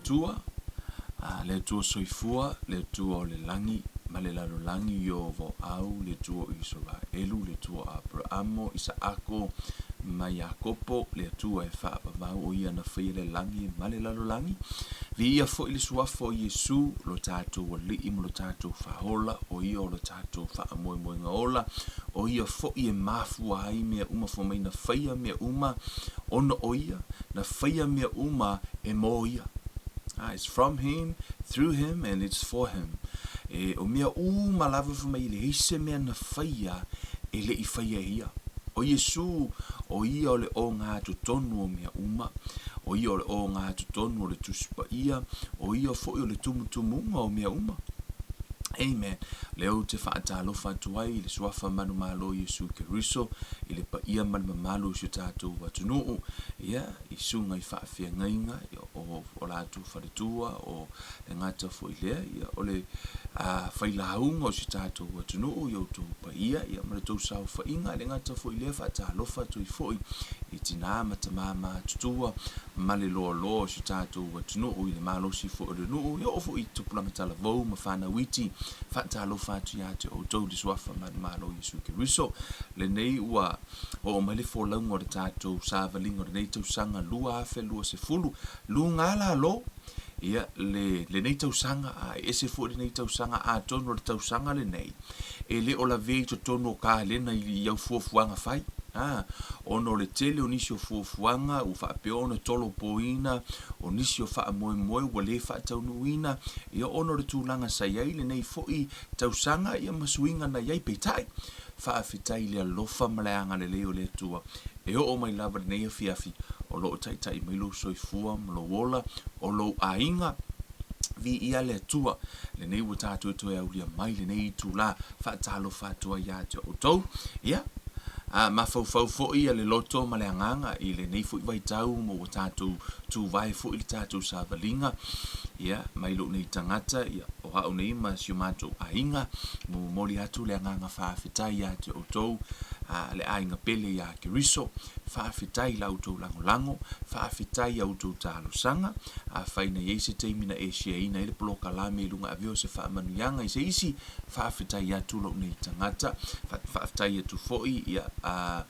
Atua, le Atua soifua, le Atua o le lagi ma le lalolagi, Ieova o Au, le Atua o Isaraelu, le Atua o Aperaamo, Isaako ma Iakopo, le Atua e faavavau, o Ia na faia le lagi ma le lalolagi. Viia foi le suafa o Iesu, lo tatou Alii ma lo tatou Faaola, o Ia o lo tatou faamoemoega ola, o Ia foi e mafua ai mea uma fai mai na faia mea uma ona o Ia, na faia mea uma e mo Ia. It's from Him, through Him and it's for Him. E, o mea uma lava fai mai e leai se mea na faia e le i faia e Ia. O Iesu, o Ia o le ogatotonu o mea uma, o Ia o le ogatotonu o le Tusi Paia, o Ia foi o le tumutumuga o mea uma. Amen. Lea ou te faatalofa atu ai i le Suafa manumalo o Iesu Keriso, i le paia ma le mamalu o si o tatou atunuu, ia, i susuga i faafeagaiga, ia, o, o latou faletua, o le gata foi lea, ia, o le a, failauga o si o tatou atunuu, i outou paia, ia, ma le tou saofaiga, le gata foi lea, faatalofa atu ai foi i tina ma tama matutua, ma le loaloa o si o tatou atunuu i le malosi foi o le nuu, e oo foi i tupulaga talavou ma fanau iti, faatalofa atu ia te outou le Suafa manumalo o Iesu Keriso. Lenei ua oo mai le folauga o le tatou savaliga o lenei tausaga 2020, luga lalo, ia, le, lenei tausaga, a e ese foi lenei tausaga, atonu o le tausaga lenei, e le o lavea i totonu o kalena i au fuafuaga fai, a, ona o le tele o nisi o fuafuaga ua faapea ona tolopoina, o nisi o faamoemoe ua le faataunuuina, ia ona o le tulaga sa i ai lenei foi tausaga ia ma suiga na i ai. Peitai, faafetai i le alofa ma le agalelei o le Atua, e oo mai lava lenei afiafi o lo o taitai mai lou soifua ma lou ola, o lou aiga, viia le Atua. Lenei ua tatou toe aulia mai lenei itula, faatalofa atu ai ia te outou. Ia, a mafaufau foi le loto ma le agaga i lenei foi vaitau ma ua tatou tuvae foi le tatou savaliga, ia, mai lou nei tagata, ia, o au nei ma si o matou aiga, momoli atu le agaga faafetai ia te outou, a, le aiga pele ia Keriso, faafetai i la outou lagolago, faafetai i a outou talosaga, Afai na i ai se taimi na e share-ina ai le polokalame i luga avea o se faamanuiaga i se isi, faafetai atu lou nei tagata. Faafetai atu foi ia a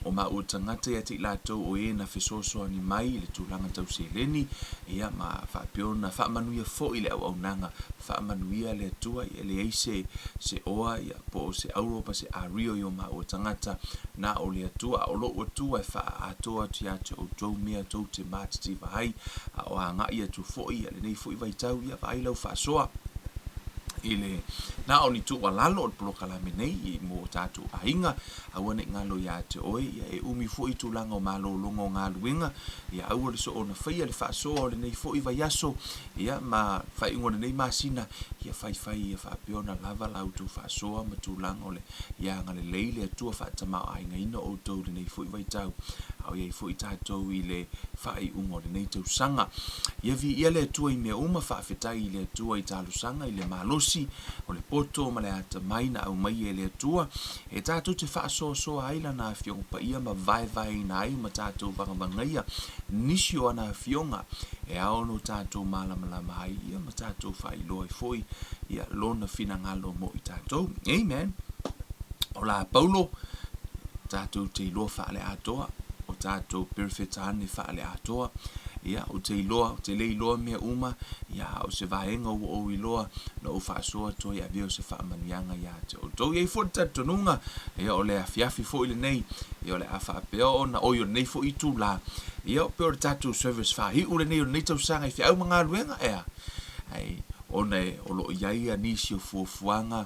o maua tagata ia te i latou o e na fesoasoani mai i le tulaga tau seleni, ia ma faapea ona faamanuia foi le auaunaga, faamanuia le Atua, ia e leai se se oa ia po o se auro pa se ario i o maua tagata, na o le Atua, a o lou Atua e faaatoa atu ia te outou mea tou te matitiva ai, a o agai atu foi ia lenei foi vaitau, ia vaai lau faasoa i le na o ni tuualalo o le polokalame nei mo o tatou aiga, aua ne i galo ia te oe, ia e umi foi tulaga o malologa o galuega, ia aua le soona faia le faasoa o lenei foi vaiaso, ia ma faaiuga o lenei masina, ia faifai ia faapea ona lava la outou faasoa ma tulaga o le Ia agalelei le Atua faatamaoaigaina outou i lenei foi vaitau, a o i ai foi tatou i le faaiuga o lenei tausaga. Ia viia le Atua i mea uma, faafetai i le Atua i talosaga i le malosi o le poto ma le atamai na aumaia e le Atua, e tatou te faasoasoa ai Lana Afioga Paia ma vaevaeina ai ma tatou vagavagaia nisi o ana Afioga e ao ona o tatou malamalama ai ia ma tatou faailoa ai foi ia Lona finagalo mo i tatou. Amen. O la Paulo, tatou te iloa faaleatoa, o tatou Perefetane faaleatoa, ia, ou te iloa, ou te le iloa mea uma, ia, a o se vaega ua ou iloa, na ou faasoa atu ai avea o se faamanuiaga ia te outou. E i ai foi le talitonuga, ia, o le afiafi foi lenei, ia, o le a faapea ona, oi, o lenei foi itula, ia, pei o le tatou service faaiu lenei o lenei tausaga i feau ma galuega, ea, Ai, ona e, o lo o i ai ia nisi o fuafuaga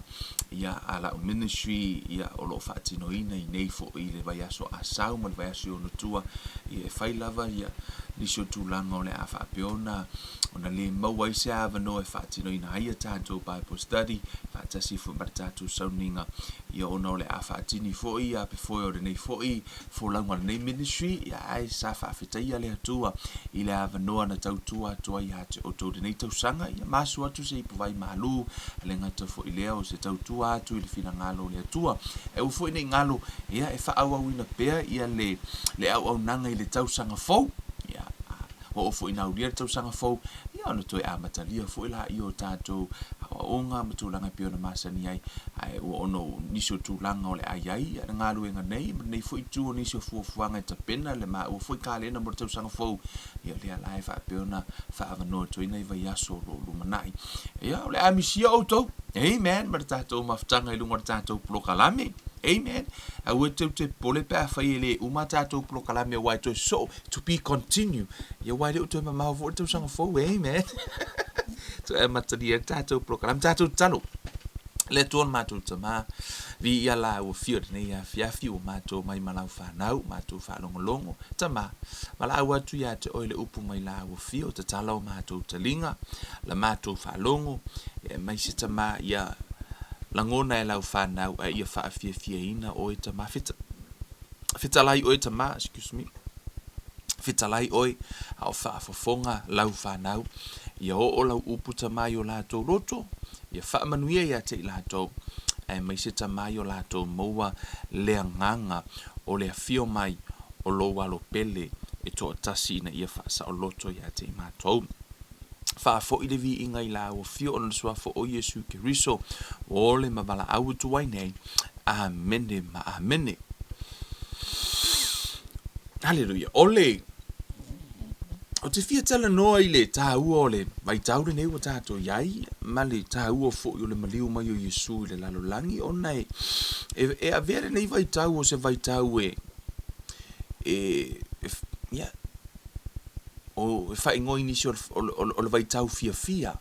ia a la'u ministry ia o lo o faatinoina i nei foi i le vaiaso Asau ma le vaiaso i ona tua, ia e fai lava ia nisi o tulaga o le a faapea ona ona le maua ai se avanoa e faatinoina ai a tatou Bible study faatasi foi ma le tatou sauniga ia ona o le a faatini foi ia pefoe o lenei foi folauga o lenei ministry, ia ae sa faafetaia le Atua i le avanoa na tautua atu ai ia te outou i lenei tausaga, ia masu atu se ipuvai malu, a le gata foi lea o se tautua atu i le finagalo o le Atua. E aua foi ne i galo, ia e faaauauina pea ia le, le auaunaga i le tausaga fou, ia, a oo foi ina aulia le tausaga fou, Ia ona toe amatalia foi laia o tatou aoaoga ma tulaga e pei ona masani ai, ae ua ona o nisi o tulaga o le a i ai le galuega nei ma lenei foi itu o nisi o fuafuaga e tapena le maua foi kalena mo le tausaga fou, ia lea la e faapea ona faaavanoa atu ai nai vaiaso o lo o lumanai. Ia, o le a misia outou, amen, ma le tatou mafutaga i luga o le tatou polokalame. Amen. Aua tou te popole pe afai e le uma a tatou polokalame aua e toe sosoo, to be continue. Ia aua e le o toe mamao foi le tausaga fou, amen. Toe amatalia ai le tatou polokalame, tatou tatalo. Le Atua lo matou Tama, viia la ua fio i lenei afiafi ua matou mai ma lau fanau, matou faalogologo. Tama, valaau atu ia te oe le upu mai la ua fio, tatala o matou taliga, la matou faalogo, e aemaise Tama ia lagona e lau fanau a ia faafiafiaina oe Tama. Fetalai oe Tama, excuse me, fetalai oe a o faafofoga lau fanau, ia oo lau upu Tama i o latou loto, ia faamanuia ia te i latou, aemaise Tama i o latou maua le agaga o le afio mai o lou alo pele e toatasi ina ia faasaoloto ia te i matou. Faafoi le viiga i lau afio ona le Suafa o Iesu Keriso, o le ma valaau atu ai nei. Amene ma amene. Haleluia. O le Ou te fia talanoa i le taua o le vaitau lenei ua tatou i ai, ma le taua foi o le maliu mai o Iesu i le lalolagi, ona e, e, e avea lenei vaitau o se vaitau e, e, e ia, o, e faaigoa i nisi o le, o le, o le vaitau fiafia.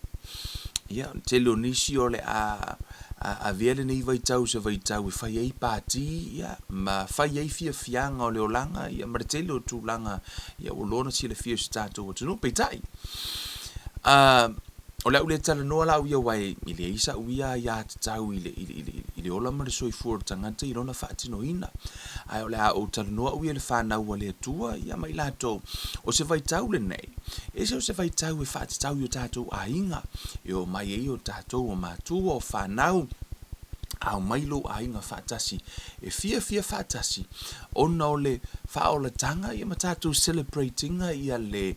Ia, o le tele o nisi o le a, a avea lenei vaitau se vaitau e fai ai pati, ia, ma fai ai fiafiaga o le olaga, ia, ma le tele o tulaga, ia, ua loa ona silafia e si tatou atunuu. Peitai, a, o le a ou le talanoa la au ia aua e leai sa'u ia aiatatau i le, i le, i le, i le ola ma le soifua o le tagata i lona faatinoina. Ae o le a ou talanoa au ia i le fanau a le Atua, ia, ma i latou, o se vaitau lenei, e ese o se vaitau e faatatau i o tatou aiga, e omai ai o tatou o matua, o fanau, a omai lou aiga faatasi, e fiafia faatasi, ona o le faaolataga ia ma tatou celebrate ina ia le,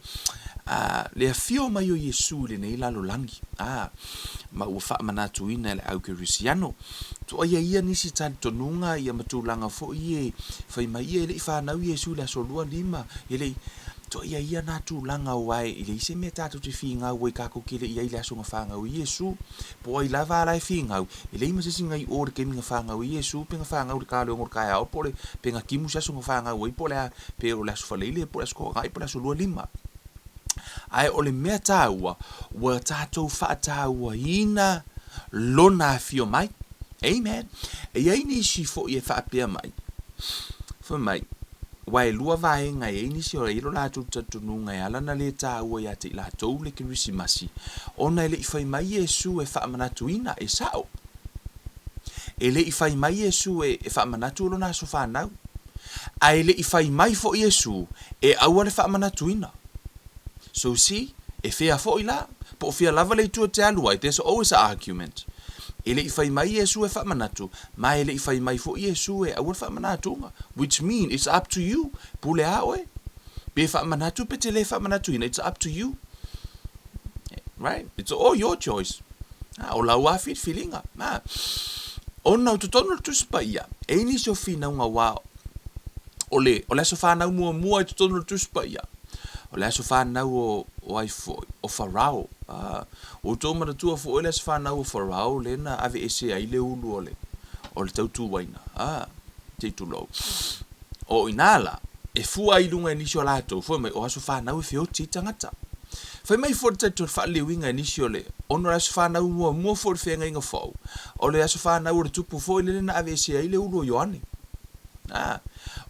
a, le afio mai o Iesu i lenei lalolagi, a, ma ua faamanatuina e le au kerisiano. Tuaia ia nisi talitonuga ia ma tulaga foi ia e fai mai ia e le i fanau Iesu i le aso lua lima, e le i, Tuaia ia nā tulaga aua e leai se mea tatou te figau ai kakou ke le i ai i le aso na fanau ai Iesu. Po o ai lava la e figau, e leai ma se isi na i o i le taimi na fanau ai Iesu pe na fanau i le ta o le 6 o le taeao po o le pe na timu se aso na fanau ai po o le a pe o le aso Faleile po o le aso Toonai po o le aso 25. Ae o le mea taua, ua tatou faatauaina lona afio mai. Amen. E i ai nisi foi e faapea mai, fai mai, Aua e lua vaega e i ai nisi o i ai lo latou talitonuga e ala ona le taua ia te i latou le Kerisimasi, ona e le i fai mai Iesu e faamanatuina, e sao. E le i fai mai Iesu e faamanatu lona aso fanau. Ae e le i fai mai foi Iesu e aua le faamanatuina. So see, e fea foi la? Po o fea lava le itu e te alu ai, there's always a argument. E le i fai mai Iesu e faamanatu, ma e le i fai mai foi Iesu e aua le faamanatuga, which mean it's up to you, pule a oe, pe faamanatu pe te le faamanatuina, it's up to you. Right? It's all your choice. Ha, o lau a filifiliga. Ha. Ona o totonu o le Tusi Paia, e i ai nisi o finauga aua o le, o le aso fanau muamua i totonu o le Tusi Paia, o le aso fanau o, o ai foi, o Farao. Ha. Ua outou manatua foi le aso fanau o Farao lea na aveese ai le ulu o le, o le tautuaina, a, se i tulou. O i ina la, e fua ai i luga e nisi o latou, fai mai, o aso fanau e feoti ai tagata. Fai mai foi le tatou faaliliuina e nisi o le, ona o le aso fanau muamua foi o le feagaiga fou, o le aso fanau o le tupu foi lele na aveese ai le ulu o Ioane. A,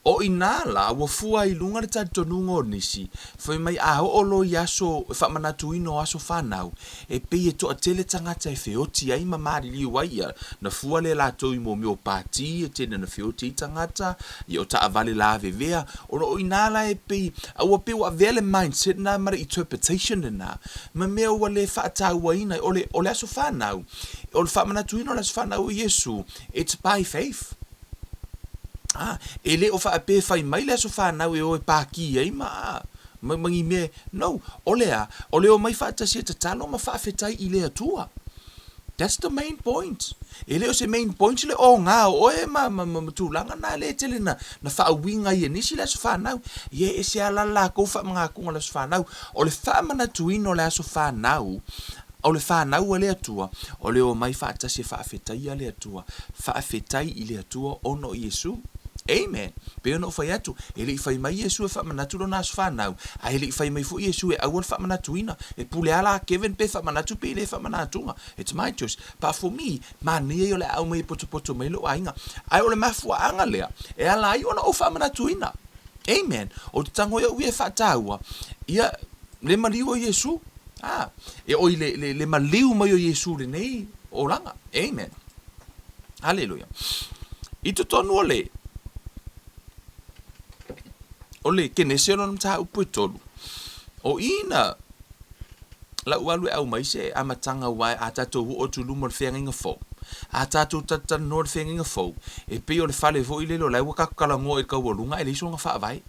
o i ina la, ua fua ai i luga le talitonuga o nisi, fai mai a oo loa i aso e faamanatuina o aso fanau, e pei e toatele tagata e feoti ai ma maliliu ai ia, na fua lea latou i mea o pati e tele na feoti ai tagata, ia o taavale lavevea, ona o i ina la e pei, a ua pei ua avea le mindset lena ma le interpretation lena, ma mea ua le faatauaina, o le, o le aso fanau, o le faamanatuina o le aso fanau o Iesu, it's by faith. A, e le o faapea e fai mai le aso fanau e o e pākī ai ma, a, Ma, ma ni mea, no, o le a? O le omai faatasi e tatalo ma faafetai i le Atua. That's the main point. E le o se main point le oga o oe ma, ma, ma, ma tulaga na lea e tele na, na faauiga ai e nisi le aso fanau. Ia e ese lava la lakou faamagatuga o le aso fanau. O le faamanatuina o le aso fanau, o le fanau a le Atua, o le omai faatasi e faafetaia le Atua, faafetai i le Atua ona o Iesu. Amen. Pei ona ou fai atu, e le i fai mai Iesu e faamanatu lona aso fanau, a e le i fai mai foi Iesu e aua le faamanatuina. E pule lava la Kevin pe faamanatu pe le faamanatuga. It's my choice. But for me, manaia ia o le a aumai e potopoto mai lou aiga. Ae o le mafuaaga lea e ala ai ona ou faamanatuina. Amen. Ou te tago ai au ia e faataua, ia, le maliu o Iesu. A, e oi le, le, le maliu mai o Iesu i lenei olaga. Amen. Haleluia. I totonu o le o le Kenese o lona mataupu e tolu, o i na lau alu e aumai se amataga aua a tatou oo atu i luma o le feagaiga fou, a tatou talatalanoa i le feagaiga fou, e pei o le fale foi lele o la e ua tatou talanoa i le taualuga ae leai sona faavae.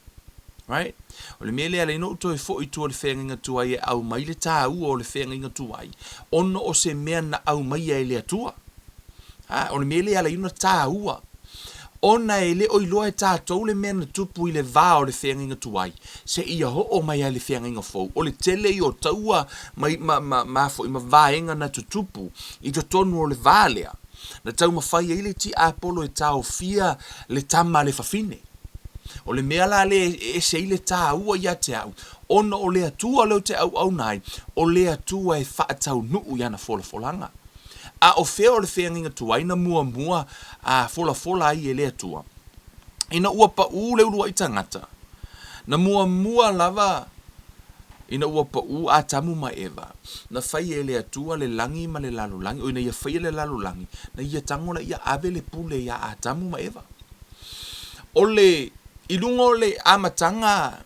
Right? O le mea lea e ala ai ona ou toe foi i tua o le feagaiga tuai e aumai le taua o le feagaiga tuai, ona o se mea na aumaia e le Atua. A, o le mea lea e ala ai ona taua, ona e le o iloa e tatou le mea na tupu i le va o le feagaiga tuai, seia oo mai lava i le feagaiga fou. O le tele ia o taua ma, ma, ma, ma, foi, ma vaega na tutupu i totonu o le va lea, na taumafai ai le tiapolo e taofia le tama a le fafine. O le mea la lea e ese ai le taua ia te au, ona o le Atua lea ou te auauna ai, o le Atua e faataunuu i ana folafolaga. A o fea o le feagaiga tuai na muamua a folafola ai e le Atua? Ina ua paʻū le uluai tagata, na muamua lava ina ua paʻū Atamu ma Eva, na fai e le Atua le lagi ma le lalolagi, o ina ia faia le lalolagi, na ia tago laia ave le pule iā Atamu ma Eva. O le, i luga o le amataga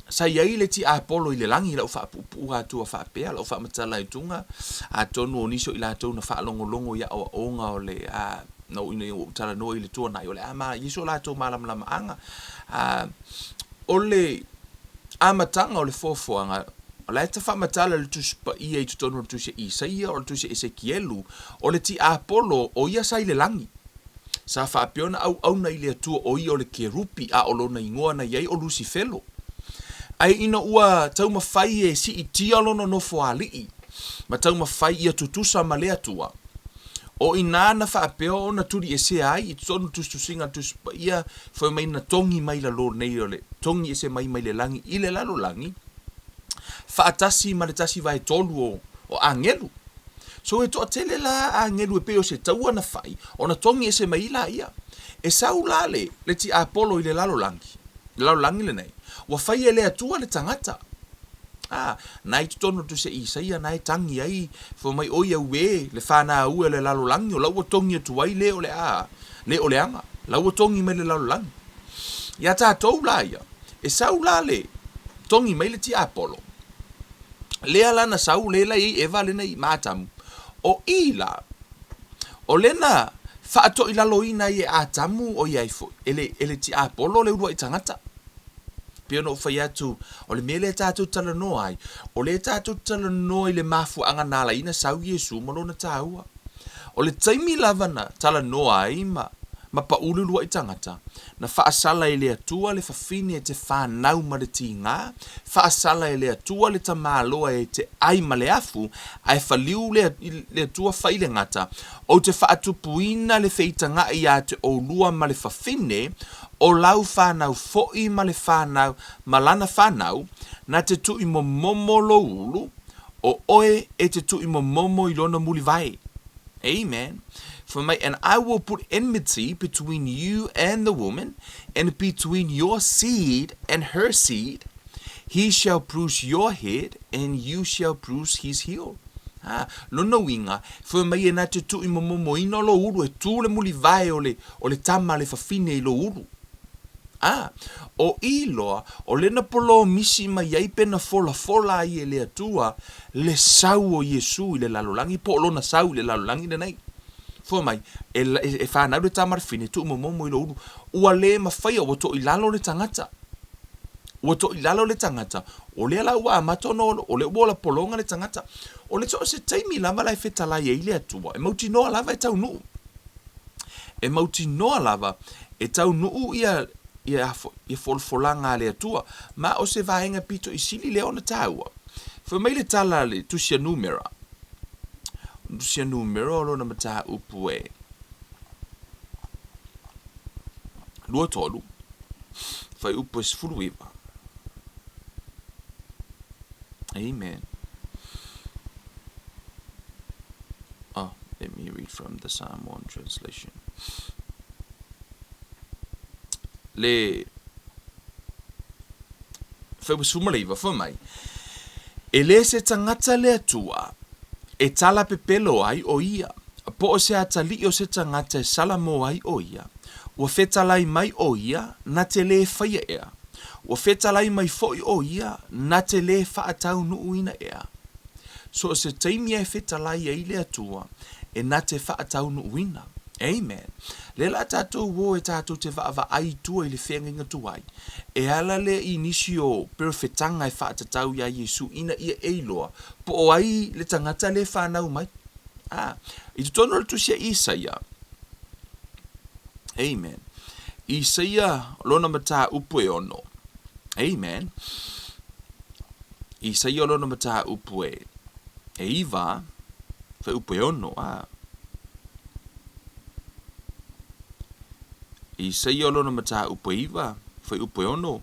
sa i ai le tiapolo i le lagi, lau faapuupuuga atua faapea, lau faamatalaituga, atonu o nisi o i latou na faalogologo i aoaoga o le, a, na ina ua ou talanoa i le tuanai, o le a ma i ai so latou malamalamaaga. A, o le amataga o le foafoaga, o la e tafaamatala le Tusi Paia i totonu o le Tusi a Isaia, o le Tusi a Esekielu, o le tiapolo o ia sa i le lagi. Sa faapea ona auauna i le Atua o ia o le kerupi, a o lona igoa na i ai o Lusifelo. Ae ina ua taumafai e siitia lona nofoalii, ma taumafai ia tutusa ma le Atua, o inā na faapea ona tuliesea ai i totonu o tusitusiga a le Tusi Paia, fai mai na togi mai lalo nei o le togi ese mai mai le lagi i le lalolagi, faatasi ma le tasi vaetolu o o agelu. So e toatele la agelu e pei o se taua na fai, ona togi ese mai ai laia. E sau la le, le tiapolo i le lalolagi, le lalolagi lenei, ua fai e le Atua le tagata. A, na i totonu o le Tusi a Isaia na e tagi ai, fai mai, Oi auē, le whanau e o le lalolagi, o la ua togi atu ai le o le a, le o le aga, la ua togi mai le lalolagi. Iā tātou la ia, e sau la le, togi mai le tiapolo, Lea la na sau le la i Eva lena i ma Atamu. O i la, o lena faatoilaloina ai e Atamu o ia ai foi, e le, e le tiapolo le uluai tagata. Pei ona ou fai atu, o le mea lea tatou talanoa ai, o lea tatou te talanoa i le mafuaaga na ala ai na sau Iesu ma lona taua. O le taimi lava na talanoa ai ma, ma paʻu le uluai tagata, Na faasala e le Atua le fafine e te whanau ma le tīgā, faasala e le Atua le tamāloa e te ai ma le afu, ae whaliu le, le Atua whai le gata, ou te whaatupuina le feitagaʻi iā te oulua ma le fafine, o lau whanau foʻi ma le whanau ma lana whanau, na te tuʻimomomo lou ulu, o oe e te tuʻimomomo i lona mulivae. Amen. Fai mai, And I will put enmity between you and the woman, and between your seed and her seed. He shall bruise your head, and you shall bruise his heel. Ha, lona uiga, fai mai e na te tuʻimomomoina o lou ulu, e tū le mulivae o le, o le tama a le fafine i lou ulu. A, o i loa, o lena polomisi mai ai pe na folafola ai e le Atua le sau o Iesu i le lalolagi, po o lona sau i le lalolagi lenei. Fua mai, e, e, e whanau le tama le fine, tuumomomo i lo ulu. Ua le mawhaia, ua toʻilalo le tagata. Ua toʻilalo le tagata, o lea la ua amata ona o lea ua ola pologa le tagata. O le so o se taimi lava la e fetalai ai le Atua, e mautinoa lava e taunuu. E mautinoa lava e taunuu ia ia ia folafolaga a le Atua, ma o se vaega pito i sili lea ona taua. Fai mai le tala a le Tusi a Numera, Tusi a Numera o lona mataupu e 23, fuaiupu e 19. Amen. Oh, let me read from the Samoan translation. Le fuaiupu 19, fai mai, E le se tagata le Atua e tala pepelo ai ʻo ia, po o se atalii o se tagata e salamo ai ʻo ia, ua fetalai mai ʻo ia na te lē faia ea, ua fetalai mai foʻi ʻo ia na te lē faataunuuina ea. So o se taimi e fetalai ai le Atua e na te faataunuuina. Amen. Lea la tatou o e tatou te vaavaai i tua i le feagaiga tuai, e ala lea i nisi o perofetaga e faatatau iā Iesu ina ia e iloa po o ai le tagata lea e fanau mai. A, i totonu o le tusi a Isaia, Amen. Isaia lona mataupu e ono. Amen. Isaia lona mataupu e e iva, fuaiupu e ono, a. Isaia lona mataupu e iva, fuaiupu e ono.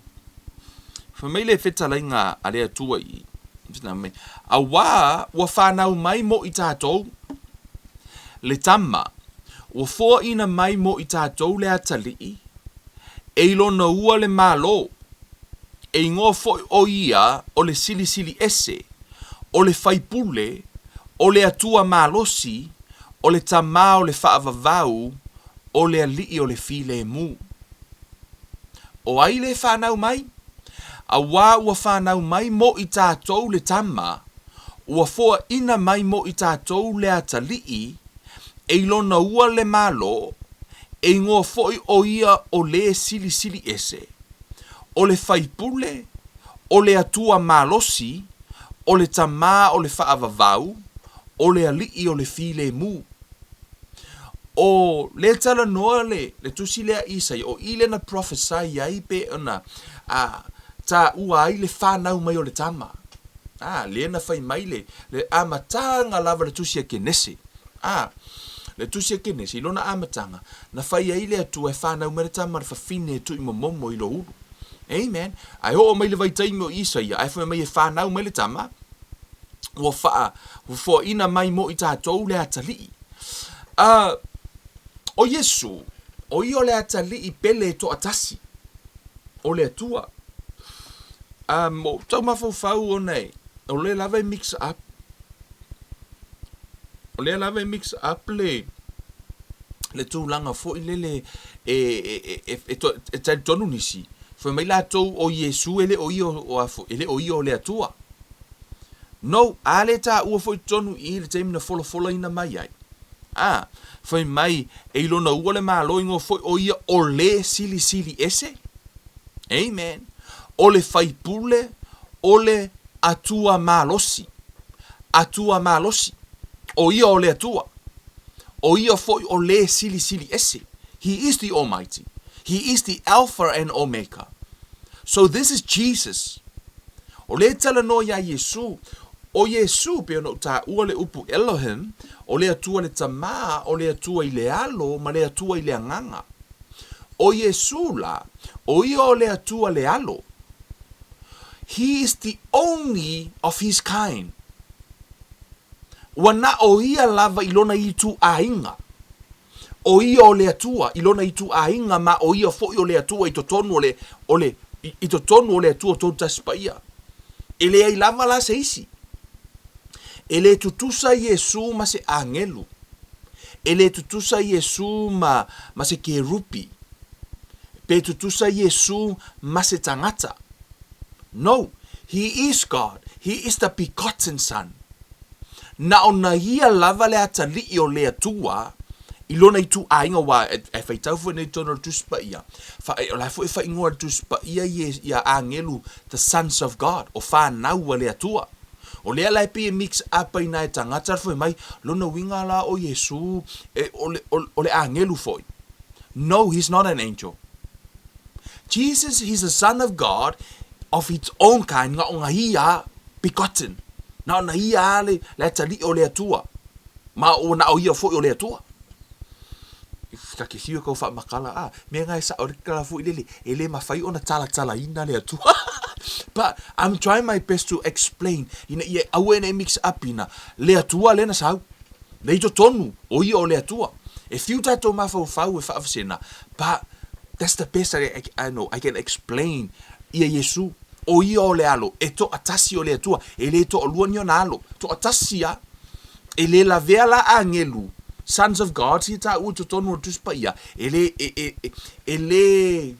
Fai mai le fetalaiga a le Atua i, mai, Auā ua fanau mai mo i tatou le tama, ua foaina mai mo i tatou le atalii, e i lona ua le Malo, e igoa foi ʻo ia o le Silisili Ese, o le Faipule, o le Atua Malosi, o le Tamā o le Faavavau, o le Alii o le Filemu. ʻO ai le fanau mai? Auā ua fanau mai mo i tatou le tama, ua foaina mai mo i tatou le atalii, e i lona ua le Malo, e igoa foʻi ʻo ia o le Silisili Ese, o le Faipule, o le Atua Malosi, o le Tamā o le Faavavau, o le Alii o le Filemu. O lea talanoa le, le tusi lea a Isaia, o i lea na prophesy ai pe ona a, taua ai le fanau mai o le tama. A, lea na fai mai le, le amataga lava le tusi a Kenese. A, le tusi a Kenese, i lona amataga, na fai ai le Atua e fanau mai le tama le fafine e tuimomomo i lo ulu. Amen. Ae oo mai le vaitaimi o Isaia, ae fai mai e fanau mai le tama, ua faa, ua foaina mai mo i tatou le atalii. A, o Iesu, o ia o le atalii pele e toatasi, o le Atua. A, mo tau mafaufau ona e, o lea lava e mix up, o lea lava e mix up le, le tulaga foi lele e, e, e, e, e, e talitonu nisi, fai mai latou o Iesu e le o ia o, a, e le o ia o le Atua. No, a le taua foi totonu i le taimi na folafolaina mai ai. A, fai mai, e i lona ua le Malo igoa foi o ia o le Silisili Ese. Amen. O le Faipule, o le Atua Malosi. Atua Malosi. O ia o le Atua. O ia foi o le Silisili Ese. He is the Almighty. He is the Alpha and Omega. So this is Jesus. O lea e talanoa iā Iesū. ʻO Iesū, pei ona ou taua le upu Elohim, o le Atua le Tamā, o le Atua i le Alo, ma le Atua i le Agaga. ʻO Iesū la, ʻo ia o le Atua le Alo. He is the only of his kind. Ua na ʻo ia lava i lona ituaiga. ʻO ia o le Atua i lona ituaiga ma ʻo ia foʻi o le Atua i totonu o le, o le, i totonu o le Atua Tolutasi Paia. E leai lava la se isi. E le tutusa Iesū ma se agelu. E le tutusa Iesū ma, ma se kerupi. Pe tutusa Iesū ma se tagata. No, He is God. He is the begotten Son. Na ona ia lava le atalii o le Atua I lona ituaiga aua e faitau foi nei i totonu o le Tusi Paia, o la foi e faaigoa e le Tusi Paia ia agelu the sons of God, o fanau a le Atua. O lea la e pei e mix up ai na e tagata le fai mai, lona uiga la o Iesu e, o le, o le agelu foi. No, he's not an angel. Jesus, he's the son of God of his own kind, na ona ia begotten, na ona ia le, le atalii o le Atua. Ma ua na o ia foi o le Atua. Ta te fiu e kau faamatala, a, mea na e sao le tala foi lele, e le mafai ona talatalaina le Atua. But I'm trying my best to explain ina ia aua ne i mix up ina le Atua lea na sau. Le i totonu, o ia o le Atua. E fiu tatou mafaufau e faavasena, but that's the best I, I, I know, I can explain ia Iesu. O ia o le alo, e toatasi o le Atua, e le toalua ni ona alo, toatasi a. E le lavea la agelu, sons of God, ia taua i totonu o le Tusi Paia, e le, e, e, e, e le,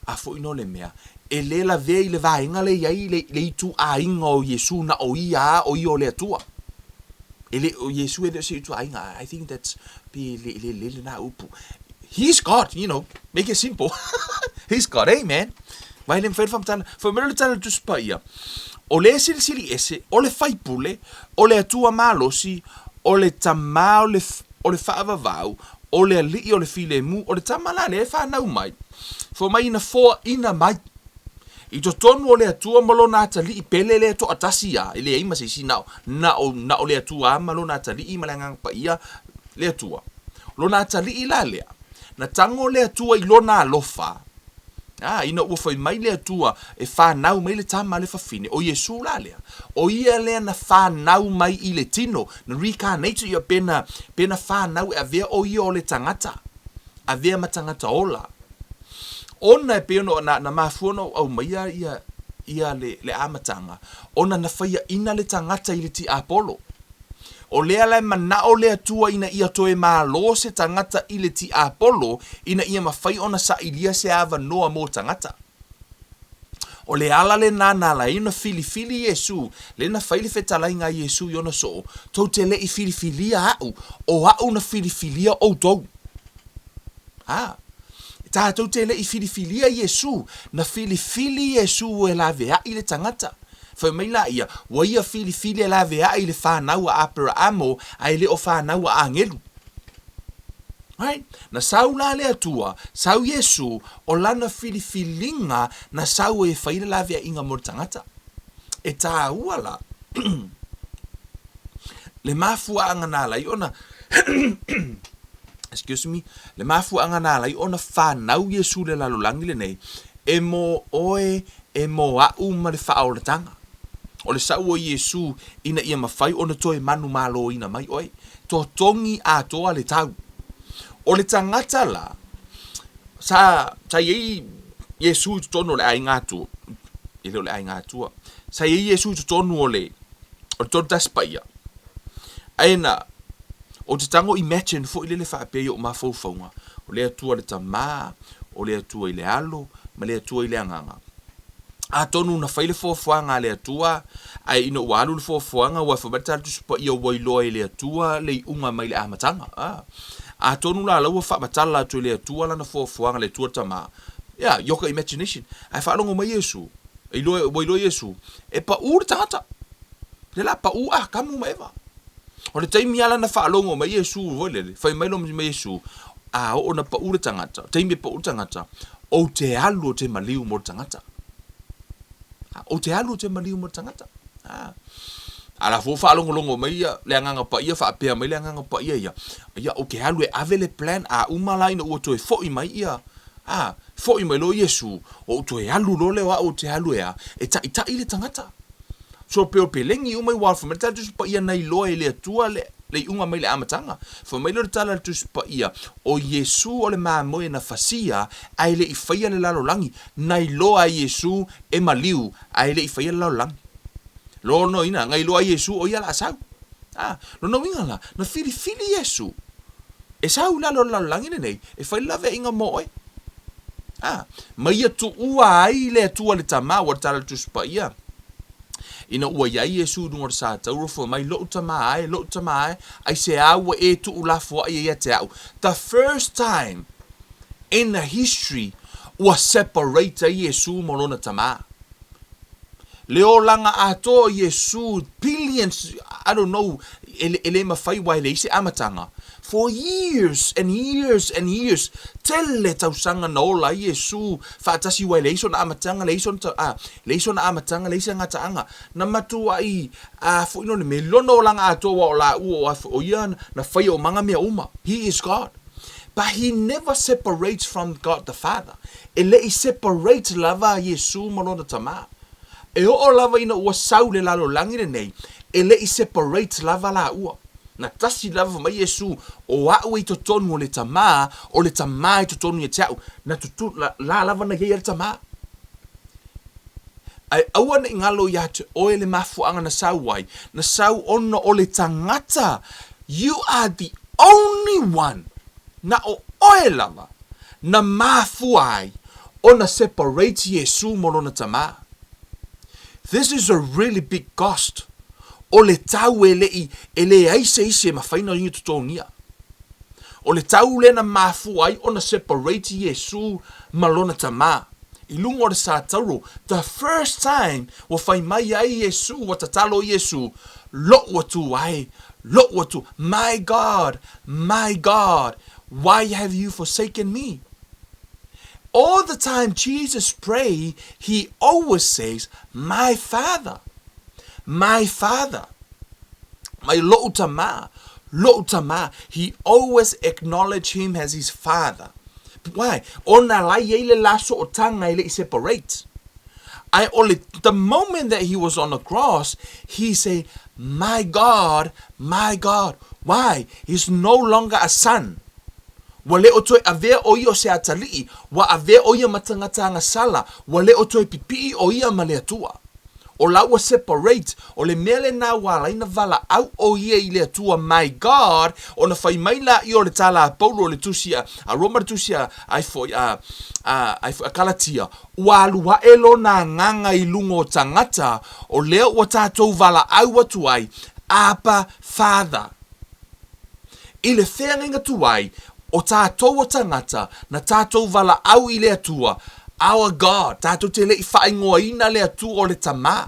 a foi no le mea, e le lavea i le vaega lea e i ai le, le ituaiga o Iesu na o ia a o ia o le Atua. E le, o Iesu e le o se ituaiga. I think that's, pe le, le, le lena upu. He's God, you know, make it simple. He's God, amen. Vai le mafai ona faamatala, fai mai le tala o le Tusi Paia, o le Silisili Ese, o le Faipule, o le Atua Malosi, o le Tama o le, o le Faavavau, o le Alii o le Filemu, o le Tama la lea e fanau mai, fai mai ina foaina mai i totonu o le Atua ma lona atalii pele lea toatasi a, e leai ma se isi na o, na o, na o le Atua ma lona atalii ma le Agaga Paia le Atua. Lona atalii la lea, na tago le Atua i lona alofa, Ā, ina ua fai mai le Atua e fanau mai le tama a le fafine, ʻo Iesū la lea, ʻo ia lea na fanau mai i le tino, na reincarnate ia pe na, pe na fanau e avea ʻo ia o le tagata, avea ma tagata ola. Ona e pei ona na, na mafua ona ou aumaia ia, ia le, le amataga, ona na faiaʻina le tagata i le tiapolo. O lea la e manao le Atua ina ia toe malo se tagata i le tiapolo ina ia mafai ona sailia se avanoa mo tagata. O le ala lena na ala ai ona filifili Iesu, lea na fai le fetalaiga a Iesu i ona soo, Tou te le i filifilia aʻu, o aʻu na filifilia outou. A, tatou te le i filifilia Iesu, na filifili Iesu e laveai le tagata. Fai mai la ia, ua ia filifili e laveai i le fanau a Aperaamo, a e le o fanau a agelu. Right? Na sau la le Atua, sau Iesu, o lana filifiliga na sau ai e fai le laveaiga mo le tagata. E tāua la le mafuaaga na ala ai ona excuse me, le mafuaaga na ala ai ona fanau Iesu i le lalolagi lenei, e mo oe, e mo aʻu ma le faaolataga. O le sau o Iesu ina ia mafai ona toe manumaloina mai oe, totogi atoa le tau. O le tagata la, sa, sa i ai Iesu i totonu o le aiga Atua, e le o le aiga Atua, sa i ai Iesu i totonu o le, o le 31 Paia, ae na, Ou te tago imagine foi lele faapea i ou mafaufauga, o le Atua le Tama, o le Atua i le Alo, ma le Atua i le Agaga. Atonu na fai le foafoaga a le Atua, ae ina ua alu le foafoaga, ua fai mai le Tala Tusi Paia ua iloa e le Atua le iuga mai le amataga. A. Atonu la la ua faamatala atu e le Atua lana foafoaga, le Atua le Tama. Yeah, your imagination. Ae faalogo mai Iesu, iloa, ua iloa Iesu, e pau le tagata. Le la pau Atamu ma Eva. O le taimi lava la na faalogo mai Iesu foi lele, fai mai loa mai Iesu, a oo na pau le tagata, taimi e pau le tagata, ou te alu ou te maliu mo le tagata. Ou te alu ou te maliu mo le tagata. A. A la foi faalogologo mai ia le Agaga Paia faapea mai le Agaga Paia ia, ia ou te alu e ave le plan a uma la ina ua toe foi mai ia, a, foi mai loa Iesu, ou toe alu loa lea o au ou te alu e a, e taitai le tagata. So pei o pelegi uma i uafa fai mai le tala Tusi Paia na iloa e le Atua le le iuga mai le amataga. Fai mai lea o le tala a le Tusi Paia, o Iesu o le mamoe na fasia ae le i faia le lalolagi. Na iloa e Iesu e maliu ae le i faia le lalolagi. Lona uiga, na iloa e Iesu o ia la sau. A, lona uiga la, na filifili Iesu e sau i lalo o le lalolagi lenei e fai le laveaiga mo oe. A, ma ia tuua ai le Atua le Tama, ua le tala a le Tusi Paia. Ina ua i ai Iesu i luga o le satauro, fai mai, Loʻu Tamā e, loʻu Tamā e, aisea ua e tuulafoaʻi ai ia te aʻu? The first time in the history ua separate ai Iesu ma lona Tamā. Le olaga atoa o Iesu, billions, I don't know, e, e le mawhai wa e leai se amataga. For years and years and years, tele tausaga na ola ai Iesu faatasi wa e leai sona amataga, leai sona, ta, a, leai sona amataga, leai se gataaga. Na matuai, a, foi no le me lona olaga atoa wa o laua o a, o ia na faia umaga mea uma. He is God. But he never separates from God the Father. E le i separate lava Iesu ma lona Tamā. E oo lava ina ua sau le lalolagi lenei, e le i separate lava laua. Na tasi lava fai mai Iesu, O a'u e i totonu o le Tamā, o le Tamā e totonu ia te a'u. Na tutu, la, la lava na iai a le Tamā. Ae aua ne i ngalo ia te oe le mafuaaga na sau ai, na sau ona o le tagata, you are the only one, na o oe lava na mafua ai ona separate Iesu mo lona Tamā. This is a really big cost, o le tau e leʻi, e leai se isi e mafai ona ia totogia. O le tau lea na mafua ai ona separate Iesu ma lona Tamā i luga o le satauro, the first time ua fai mai ai Iesu, ua tatalo Iesu, Loʻu Atua e, loʻu Atua, my God, my God, why have you forsaken me? All the time Jesus pray, he always says, my Father, my Father. Mai loʻu Tamā, loʻu Tamā. He always acknowledge him as his Father. Why? Ona la iai le la sootaga e le i separate. Ae o le, the moment that he was on the cross, he say, My God, my God. Why? He's no longer a son. Ua le o toe avea ʻo ia o se atalii, ua avea ʻo ia ma tagata agasala, ua le o toe pipiʻi ʻo ia ma le Atua. O la ua separate, o le mea lenā ua ala ai na valaau ʻo ia i le Atua, My God, ona fai mai laia o le tala a Paulo o le tusi a, a Roma le tusi a, ai foi a, a, ai foi a Kalatia, ua alu aʻe lona agaga i luga o tagata, o lea ua tatou valaau atu ai, Abba, Father. I le feagaiga tuai, o tatou o tagata, na tatou valaau i le Atua, our God, tatou te le i faaigoaina le Atua o le Tamā.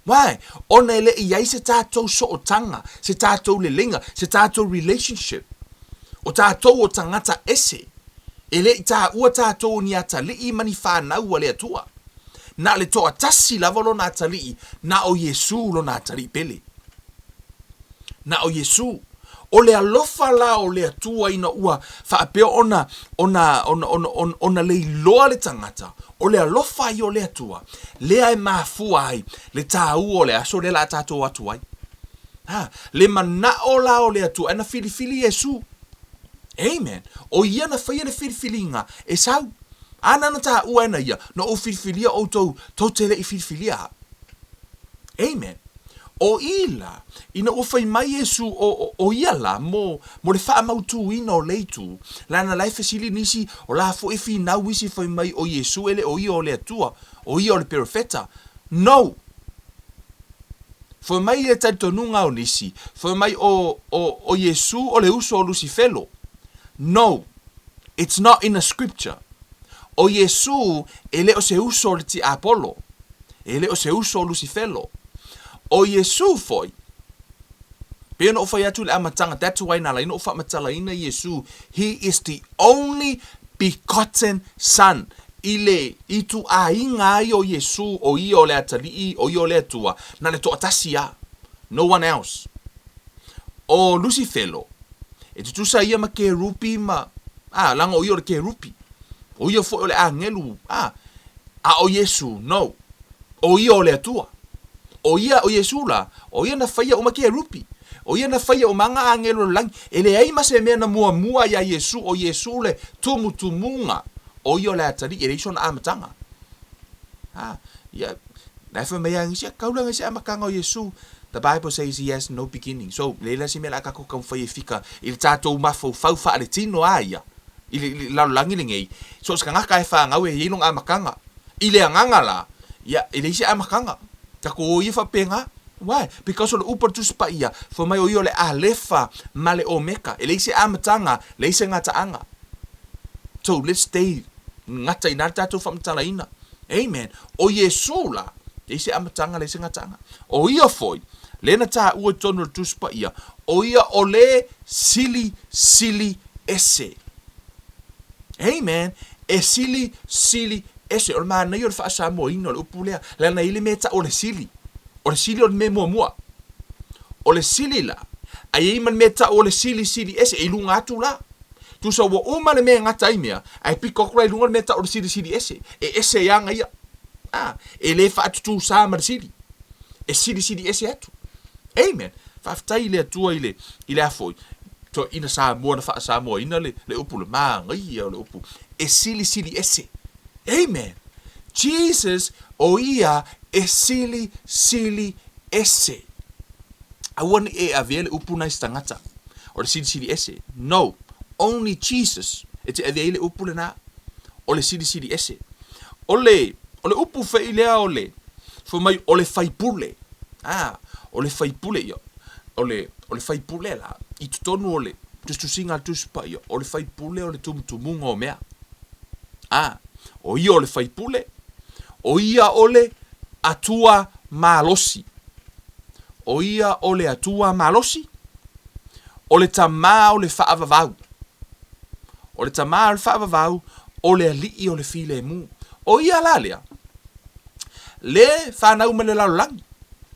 Why? Ona e le i ai se tatou sootaga, se tatou leleiga, se tatou relationship. O tatou o tagata ese. E le i taua tatou o ni atalii ma ni fanau a le Atua. Na o le toatasi lava lona atalii, na o Iesu lona atalii pele. Na o Iesū. O le alofa la o le Atua ina ua faapea ona, ona, ona, ona, ona, ona leiloa le tagata, o le alofa ia o le Atua, lea e mafua ai le tāua o le aso lea la a tatou atu ai. Ha, le manaʻo la o le Atua, e na filifili Iesū. Amen. ʻO ia na faia le filifiliga e sau. Āna na tāua e na ia, na ou filifilia ʻoutou, tou te le i filifilia aʻu. Amen. ʻO i la, ina ua fai mai Iesū o, o, o ia la, mo, mo le faamautūina o le itu, lana la e fesili nisi, o la foi e finau isi fai mai o Iesū e le o ia o le Atua, o ia o le Perofeta. No! Fai mai le talitonuga o nisi, fai mai o, o, o Iesū o le uso o Lusifelo. No! It's not in the scripture. ʻO Iesū e le o se uso o le tiapolo. E le o se uso o Lusifelo. ʻO Iesū foi, pei ona ou fai atu i le amataga, that's why na ala ai ona ou faamatalaina Iesū, He is the only begotten Son. I le ituaiga ai o Iesū, o ia o le Atalii, o ia o le Atua, na le toatasi lava. No one else. ʻO Lusifelo, e tutusa ia ma kerupi ma, a, leaga o ia o le kerupi. ʻO ia foi o le ʻāgelu, a, a ʻo Iesū, no. ʻO ia o le Atua. ʻO ia, ʻo Iesū lā, ʻo ia na faia uma kerupi. ʻO ia na faia uma ngā ʻāgelu o le lani. E leai ma se mea na muamua iā Iesū, ʻo Iesū le tumutumuga, ʻo ia o le atalii, e leai sona amataga. A, ia, la e fai mai a nisi, kaulana i se amataga o Iesū. The Bible says he has no beginning. So, leai la se mea la a kākou taumafai e fika i le tātou mafaufau faaletino a ia. I le lalolagi lenei, so o se kanaka e fanau e i ai lona amataga. I le agaga la, ia, e leai se amataga. Tatou o ia faapena. Why? Because o le upu a le Tusi Paia, fai mai o ia o le Alefa ma le Omeka. E leai se amataga, leai se gataaga. So let's stay gata i ina le tatou faamatalaina. Amen. O Iesu la, leai se amataga, leai se gataaga. O ia foi, lea na taua i totonu o le Tusi Paia, o ia o le Silisili Ese. Amen. E sili, sili, ese. O le manaia o le faa-Samoaina o le upu lea, leaga e i ai le mea e tau o le sili. O le sili o le mea muamua. O le sili la, a i ai ma le mea e tau o le sili, sili ese, e i luga atu la. Tusa ua uma le mea e gata ai mea, ae pito atu la i luga le mea e tau o le sili, sili ese. E ese ai aga ia. A, e le faatutusa ma le sili. E sili, sili ese atu. Amen. Faafetai i le Atua i le, i le a foi, toeaina Samoa na faa-Samoaina le, le upu le manaia o le upu, e silisili ese. Amen. Jesus, o ia e silisili ese. Aua ne i e avea le upu na i se tagata, o le silisili ese. No, only Jesus e te avea ai le upu lena, o le silisili ese. O le, o le upu foi lea o le, fai mai o le faipule. A, o le faipule ia, o le, o le faipule la, i totonu o le tusitusiga a le Tusi Paia, o le faipule o le tumutumuga o mea. A, o ia o le faipule, o ia o le Atua malosi. O ia o le Atua malosi, o le Tama o le faavavau. O le Tama o le faavavau, o le Alii o le filemu. O ia la lea, le fanau mai le lalolagi.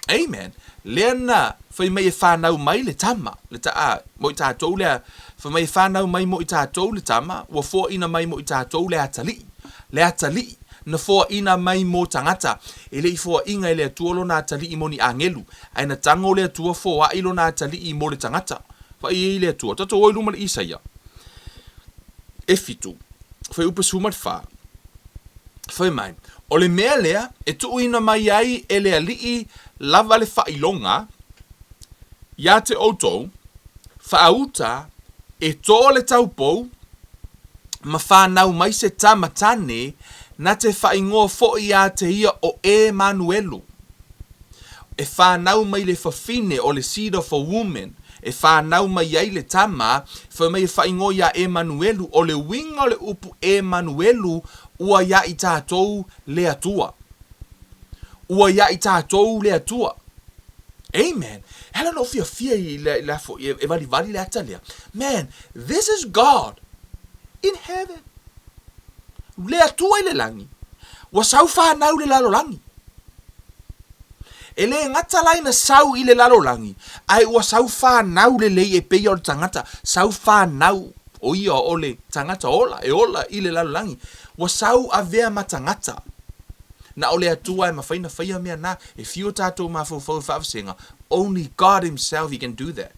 Amen. Lea na fai mai e fanau mai le tama, le ta, a, mo i tatou lea, fai mai e fanau mai mo i tatou le tama, ua foaina mai mo i tatou le atalii. Le atalii, na foaina mai mo tagata. E le i foaina e le Atua lona atalii mo ni agelu, ae na tago le Atua foai lona atalii mo le tagata. Vaai ai le Atua. Tatou o i luma le Isaia. E fitu, fuaiupu 14. Fai mai, O le mea lea e tuuina mai ai e le Alii lava le faailoga ia te outou, faauta e to le taupou ma fanau mai se tama tane na te faaigoa foi ia te ia o Emanuelu. E fanau mai le fafine o le seed of a woman, e fanau mai ai le tama, fai mai e faaigoa ia Emanuelu, o le uiga o le upu Emanuelu ua ia i tatou le Atua. Ua ia i tatou le Atua. Amen. E ala ona ou fiafia i le, le afo, e, e valivali le ata lea. Man, this is God in heaven. Le Atua i le lagi. Ua sau fanau le lalolagi. E le gata la ina sau i le lalolagi, ae ua sau fanau lelei e pei o le tagata, sau fanau, o ia o le tagata ola, e ola i le lalolagi, ua sau avea ma tagata. Na o le Atua e mafai na faia mea na, e fiu o tatou mafaufau e faavasega, only God himself he can do that.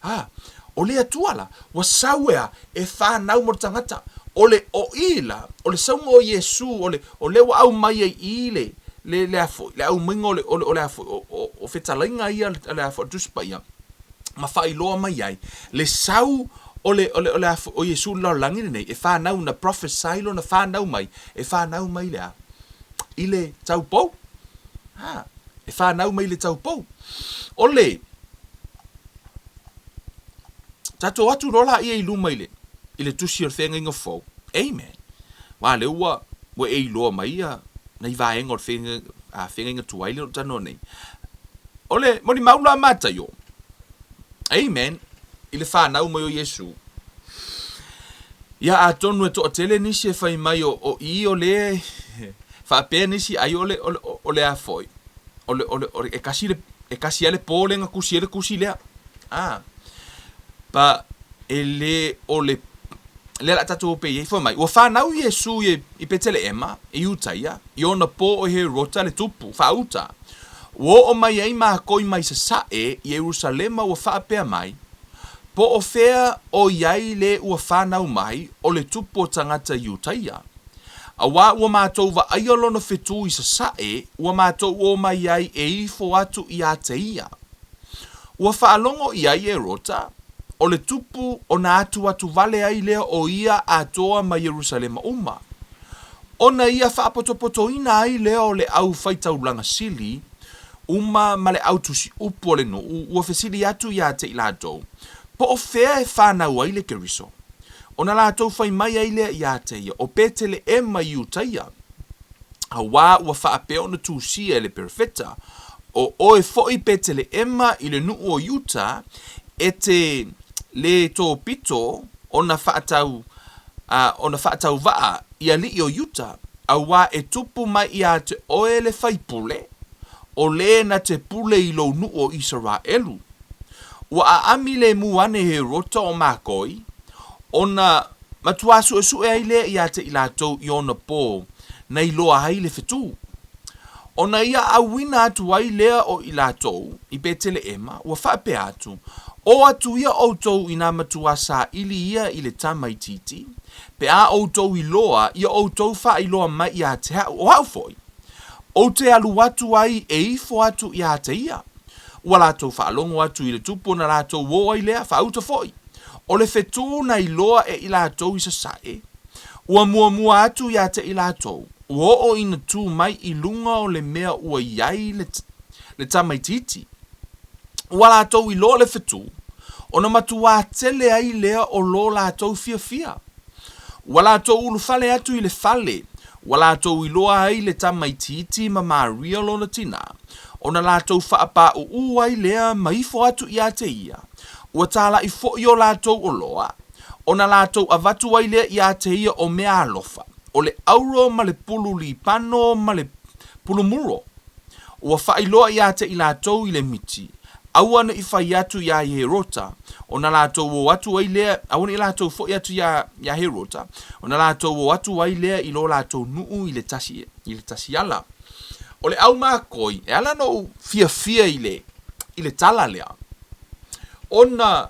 Ha, o le Atua la, ua sau e a, e fanau mo le tagata. O le o i la, o le sauga o Iesu, o le, o lea ua aumai ai i le, le, le a foi, le aumaiga o le, o le, o le a foi, o, o, o fetalaiga ia a le a foi, a le Tusi Paia, ma faailoa mai ai le sau o le, o le, o le a foi, o Iesu i le lalolagi lenei, e fanau, na prophesy lona fanau mai, e fanau mai le a? I le taupou. Ha, e fanau mai i le taupou. O le, Tatou atu loa laia i luma i le, i le tusi o le feagaiga fou. Amen. Aua lea ua, ua e iloa mai ia nai vaega o le feagaiga, a, feagaiga tuai lea o lo o talanoa nei. O le molimau la a Mataio, amen, i le fanau mai o Iesu, ia atonu e toatele nisi e fai mai o, o i o le, faapea nisi ai o le, o le, o le a foi, o le, o le, o le, e kasi le, e kasi lava le po lea na tusi ai le tusi lea. A, pa e le o le lea la tatou ope i ai, fai mai, ua fanau Iesu i, i Peteleema, i Iutaia, i ona po o Herota le tupu, faauta. Ua oo mai ai mākou mai Sasae i Ierusalema ua faapea mai, Po o fea o i ai le ua fanau mai o le tupu o tagata Iutaia? Auā ua mātou vaaia lona whetū i Sasae, ua mātou o mai ai e ifo atu iā te ia. Ua faalogo i ai Herota, o le tupu ona atuatu vale ai lea o ia atoa ma Ierusalema uma. Ona ia faapotopotoina ai lea o le au faitaulaga sili uma ma le au tusi upu o le nuu, ua fesili atu ia te i latou, Po o fea e fanau ai le Keriso? Ona latou fai mai ai lea ia te ia, O Peteleema i Iutaia, auā ua faapea ona tusia e le perofeta, O oe foi Peteleema i le nuu o Iuta, e te le topito ona faatau, ona faatauvaa i alii o Iuta, auā e tupu mai ia te oe le faipule, o le na te pule i lou nuu o Isaraelu. Ua aami lemu ane Herota o makoi, ona matuā suesue ai lea ia te i latou i ona pō na iloa ai le fetū. Ona ia auina atu ai lea o i latou i Peteleema, ua faapea atu, O atu ia outou i nā matuā saili ia i le tamaitiiti, pe a outou iloa, ia outou faailoa mai ia te a'u, o a'u foi, ou te alu atu ai e ifo atu ia te ia. Ua latou faalogo atu i le tupu ona latou o ai lea, faauta foi. O le fetū na iloa e i latou i sasae, ua muamua atu ia te i latou, ua oo ina tu mai i luga o le mea ua i ai le, le tamaitiiti. Ua latou iloa le fetū, ona matuā tele ai lea o lo latou fiafia. Ua latou ulufale atu i le fale, ua latou iloa ai le tamaitiiti ma Maria lona tinā, ona latou faapāʻuʻū ai lea ma ifo atu ia te ia, ua tālaʻi foi o latou oloa, ona latou avatu ai lea ia te ia o mea alofa, o le auro ma le pulu lipano ma le pulu muro. Ua faailoa ia te i latou i le miti, aua ne i fai atu iā Herota, ona latou o atu ai lea, aua ne i latou foi atu iā, iā Herota, ona latou o atu ai lea i lo latou nuu i le tasi, i le tasi ala. O le au makoi, e ala ona ou fiafia i le, i le tala lea, ona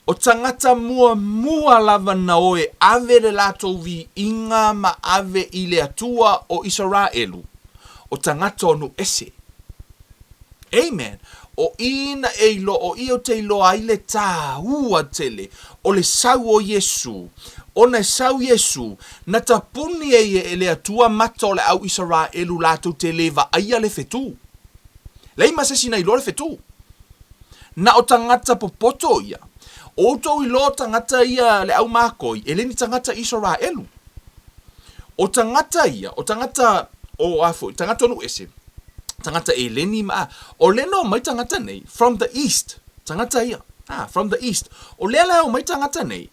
o tagata muamua lava na o e ave le latou viiga ma ave i le Atua o Isaraelu, o tagata o nuu ese. Amen. O i na e iloa, o i ou te iloa ai le tāua tele o le sau o Iesū, ona e sau Iesū, na tapuni e ia e le Atua mata o le au Isaraelu latou te le vaaia le fetū. Leai ma se isi na iloa le fetū. Na o tagata popoto ia. O outou iloa o tagata ia le au makoi, e le ni tagata Isaraelu. O tagata ia, o tagata o a foi, tagata o nuu ese, tagata Eleni ma a, o lea na omai tagata nei from the east, tagata ia, ah, from the east. O lea la e omai tagata nei,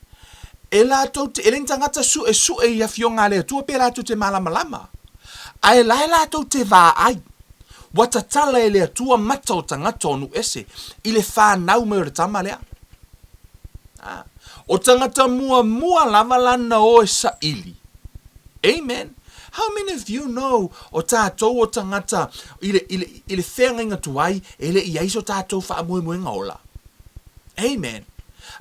e latou te, e le ni tagata suesue i afioga a le Atua pe latou te malamalama, ae la e latou te vaai. Ua tatala e le Atua mata o tagata o nuu ese i le fanau mai o le tama lea. Ah. O tagata muamua lava la na o e saili. Amen. How many of you know o tatou o tagata i le, i le, i le feagaiga tuai e le i ai so tatou faamoemoega ola? Amen.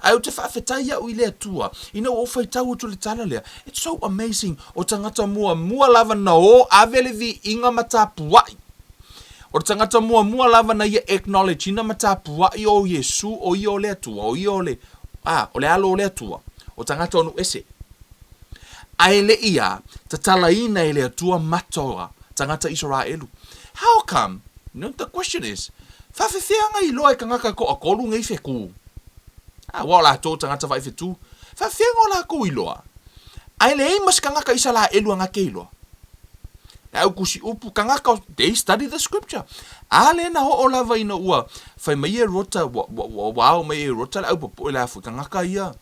Ae ou te faafetai au i le Atua ina ua ou faitau atu i le tala lea. It's so amazing. O tagata muamua lava na o ave le viiga ma tapuai. O le tagata muamua lava na ia acknowledge ina ma tapuai o Iesu o ia o le Atua, o ia o le, a, o le Alo o le Atua, o tagata o nuu ese. Ae le i a, tatalaina e le Atua mata o tagata Isaraelu. How come? You know, the question is, faafefea ga iloa e kangaka toatolu nei fetu? A, ua o latou o tagata vaai fetu. Faafefea ga o lakou iloa? Ae leai ma se kangaka Isaraelu a ga ke iloa. Le au tusi upu, kangaka, they study the scripture. A le na oo lava ina ua fai mai e Rota, ua, ua, ua, ua ao mai e Rota le au popoe le a foi kangaka ia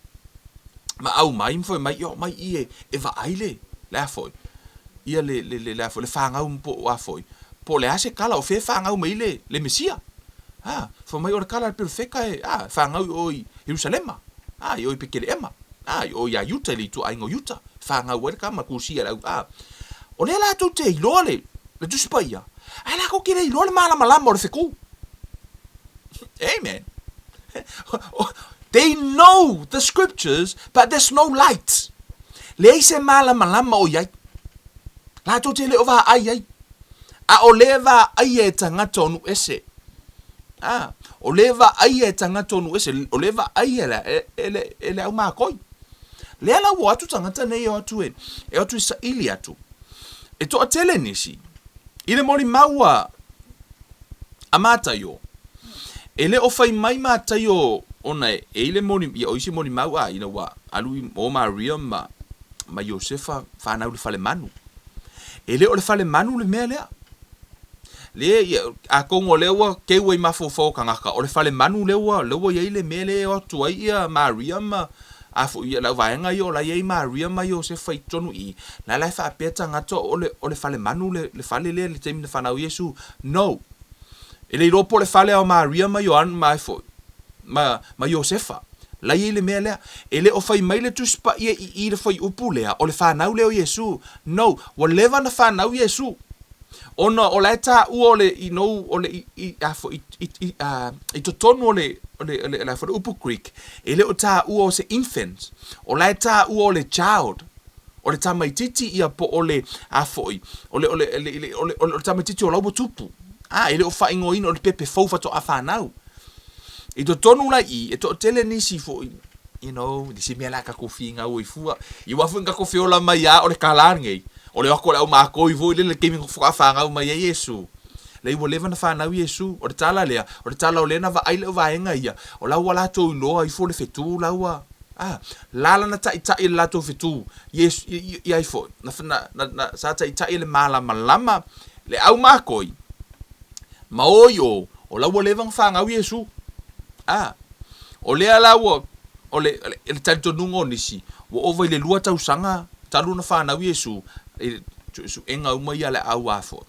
ma au mai ma fai mai, i oo mai i e, e vaai le, le a foi, ia le, le, le, le a foi, le fanau po o a foi, po o le a se kala, o fea e fanau mai le, le Mesia. A, fai mai o le kala a le perofeta e, a, e fanau i o i Ierusalema, a, i o i Peteleema, a, i o iā Iuta, i le ituaiga o Iuta, e fanau ai le tama, tusia e le au, a. O lea latou te iloa le, le Tusi Paia, ae latou te le iloa le malamalama o le fetū. Amen. They know the scriptures, but there's no light. Leai se malamalama o i ai. Latou te le o vaai ai. A o lea vaaia e tagata o nuu ese. A, o lea vaaia e tagata o nuu ese, o lea vaaia e, e, e, le, e le au makoi. Lea la ua o atu tagata nei e o atu e, e o atu e saili atu. E toatele nisi i le molimau a a Mataio, e le o fai mai Mataio ona e i le moli, ia o isi molimau a ina ua alu i o Maria ma ma Iosefa fanau i le falemanu. E le o le falemanu le mea lea. Le ia atonu o lea ua keu ai mafaufau o tagata o le falemanu lea ua lea ua i ai le mea lea e o atu ai ia Maria ma a foi ia lau vaega ia o la e i ai Maria ma Iosefa i totonu i i, la la e faapea tagata o le o le falemanu le le fale lea i le taimi na fanau ai Iesu. No. E le iloa po o le fale o Maria ma Ioane ma ai foi ma ma Iosefa la e i ai le mea lea. E le o fai mai le Tusi Paia i i le fuaiupu lea o le fanau lea o Iesu. No. Ua leva ona fanau Iesu. Ona o la e taua o le you know o le i i a foi i i a i totonu o le o le o le o le upu Greek, e le o taua o se infant, o la e taua o le child, o le tamaitiiti ia po o le a foi, o le o le o le o le tamaitiiti o la ua tupu. A, e le o faaigoaina o le pepe fou faatoa fanau. I totonu la i i, e toatele nisi foi, you know, i se mea la tatou finau ai fua. I aua foi na tatou feola mai lava o le tala lenei, o le o atu o le aumakoi foi lele i le taimi na faatoa fanau mai ai Iesu. Leai ua leva ona fanau Iesu. O le tala lea, o le tala o lea na vaai le auvaega ia, o la ua latou iloa ifo le fetu la ua, a, la lana taitai e le latou fetu, Iesu, i ai foi, na, na, na, na, sa taitai e le malamalama le aumakoi, ma o i o, o la ua leva ona fanau Iesu. A, o lea la ua, o le, o le talitonuga o nisi, ua ova i le lua tausaga talu ona fanau Iesu, i suesuega uma ia a le au a foi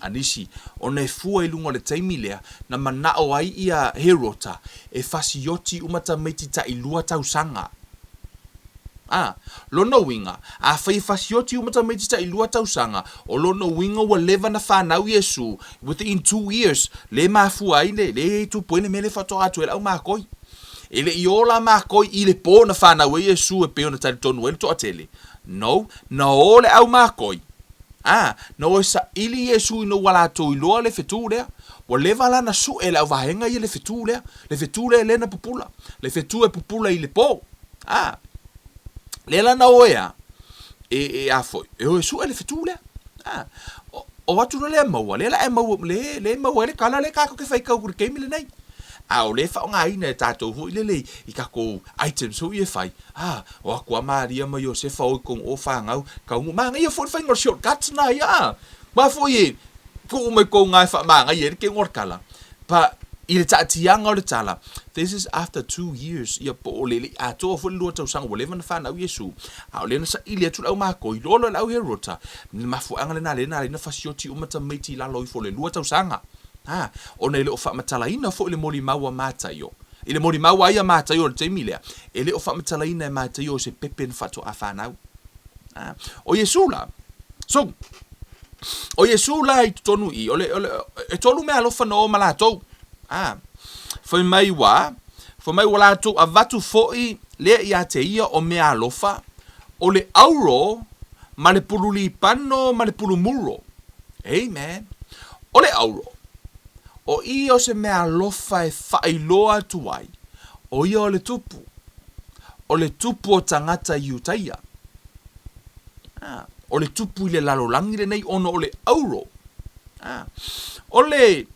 a nisi, ona e fua i luga o le taimi lea na manao ai ia Herota e fasioti uma tamaiti tailua tausaga. Ā, lona uiga, afai e fasioti uma tamaiti tailua tausaga, o lona uiga ua leva na fanau Iesu, within 2 years, le mafua ai le, le tupu ai le mea lea faatoa atu ai le aumakoi. E le i ola makoi i le pō na fanau ai Iesu e pei ona talitonu ai le toatele. No, na o le aumakoi. Ā, na o e saili Iesu ina ua latou iloa le fetū lea. Ua leva la na sue e le auvaega ia le fetū lea, le fetū lea lea na pupula, le fetū e pupula i le pō. Ā, lea la na o e a, e, e a foi, e o e sue le fetū lea. Ā, o, o atu loa lea maua, lea la e maua, le, le maua ai le tala lea tatou te faitau i le taimi lenei. A o lea e faaaogaina e tatou foi lele i tatou items foi e fai, a, o atu a Maria ma Iosefa o i tonu o fanau, taunuu, manaia foi le faiga o le shortcut na ia, a, aua foi e tuu mai tou na e faamanaia ai le teuga o le tala. But i le taatiaga o le tala, this is after 2 years, ia po o le le i atoa foi le lua tausaga ua leva ona fanau Iesu, a o lea na saili atu le aumakoi, loa loa le au Herota, le mafuaaga lena lea na ala ai ona fasioti uma tamaiti i lalo ifo o le lua tausaga. A, ona e le o faamatalaina foi le molimau a Mataio. I le molimau a ia Mataio i le taimi lea, e le o faamatalaina e Mataio o se pepe na faatoa fanau. A, o Iesu la, so, o Iesu la i totonu i, o le, o le, e tolu meaalofa na o ma latou. A, fai mai ua, fai mai ua latou avatu foi lea ia te ia o meaalofa, o le auro ma le pulu lipano ma le pulu muro. Amen. O le auro, o ia o se meaalofa e faailoa atu ai, o ia o le tupu, o le tupu o tagata Iutaia. Ah, o le tupu i le lalolagi lenei ona o le auro. Ah, o le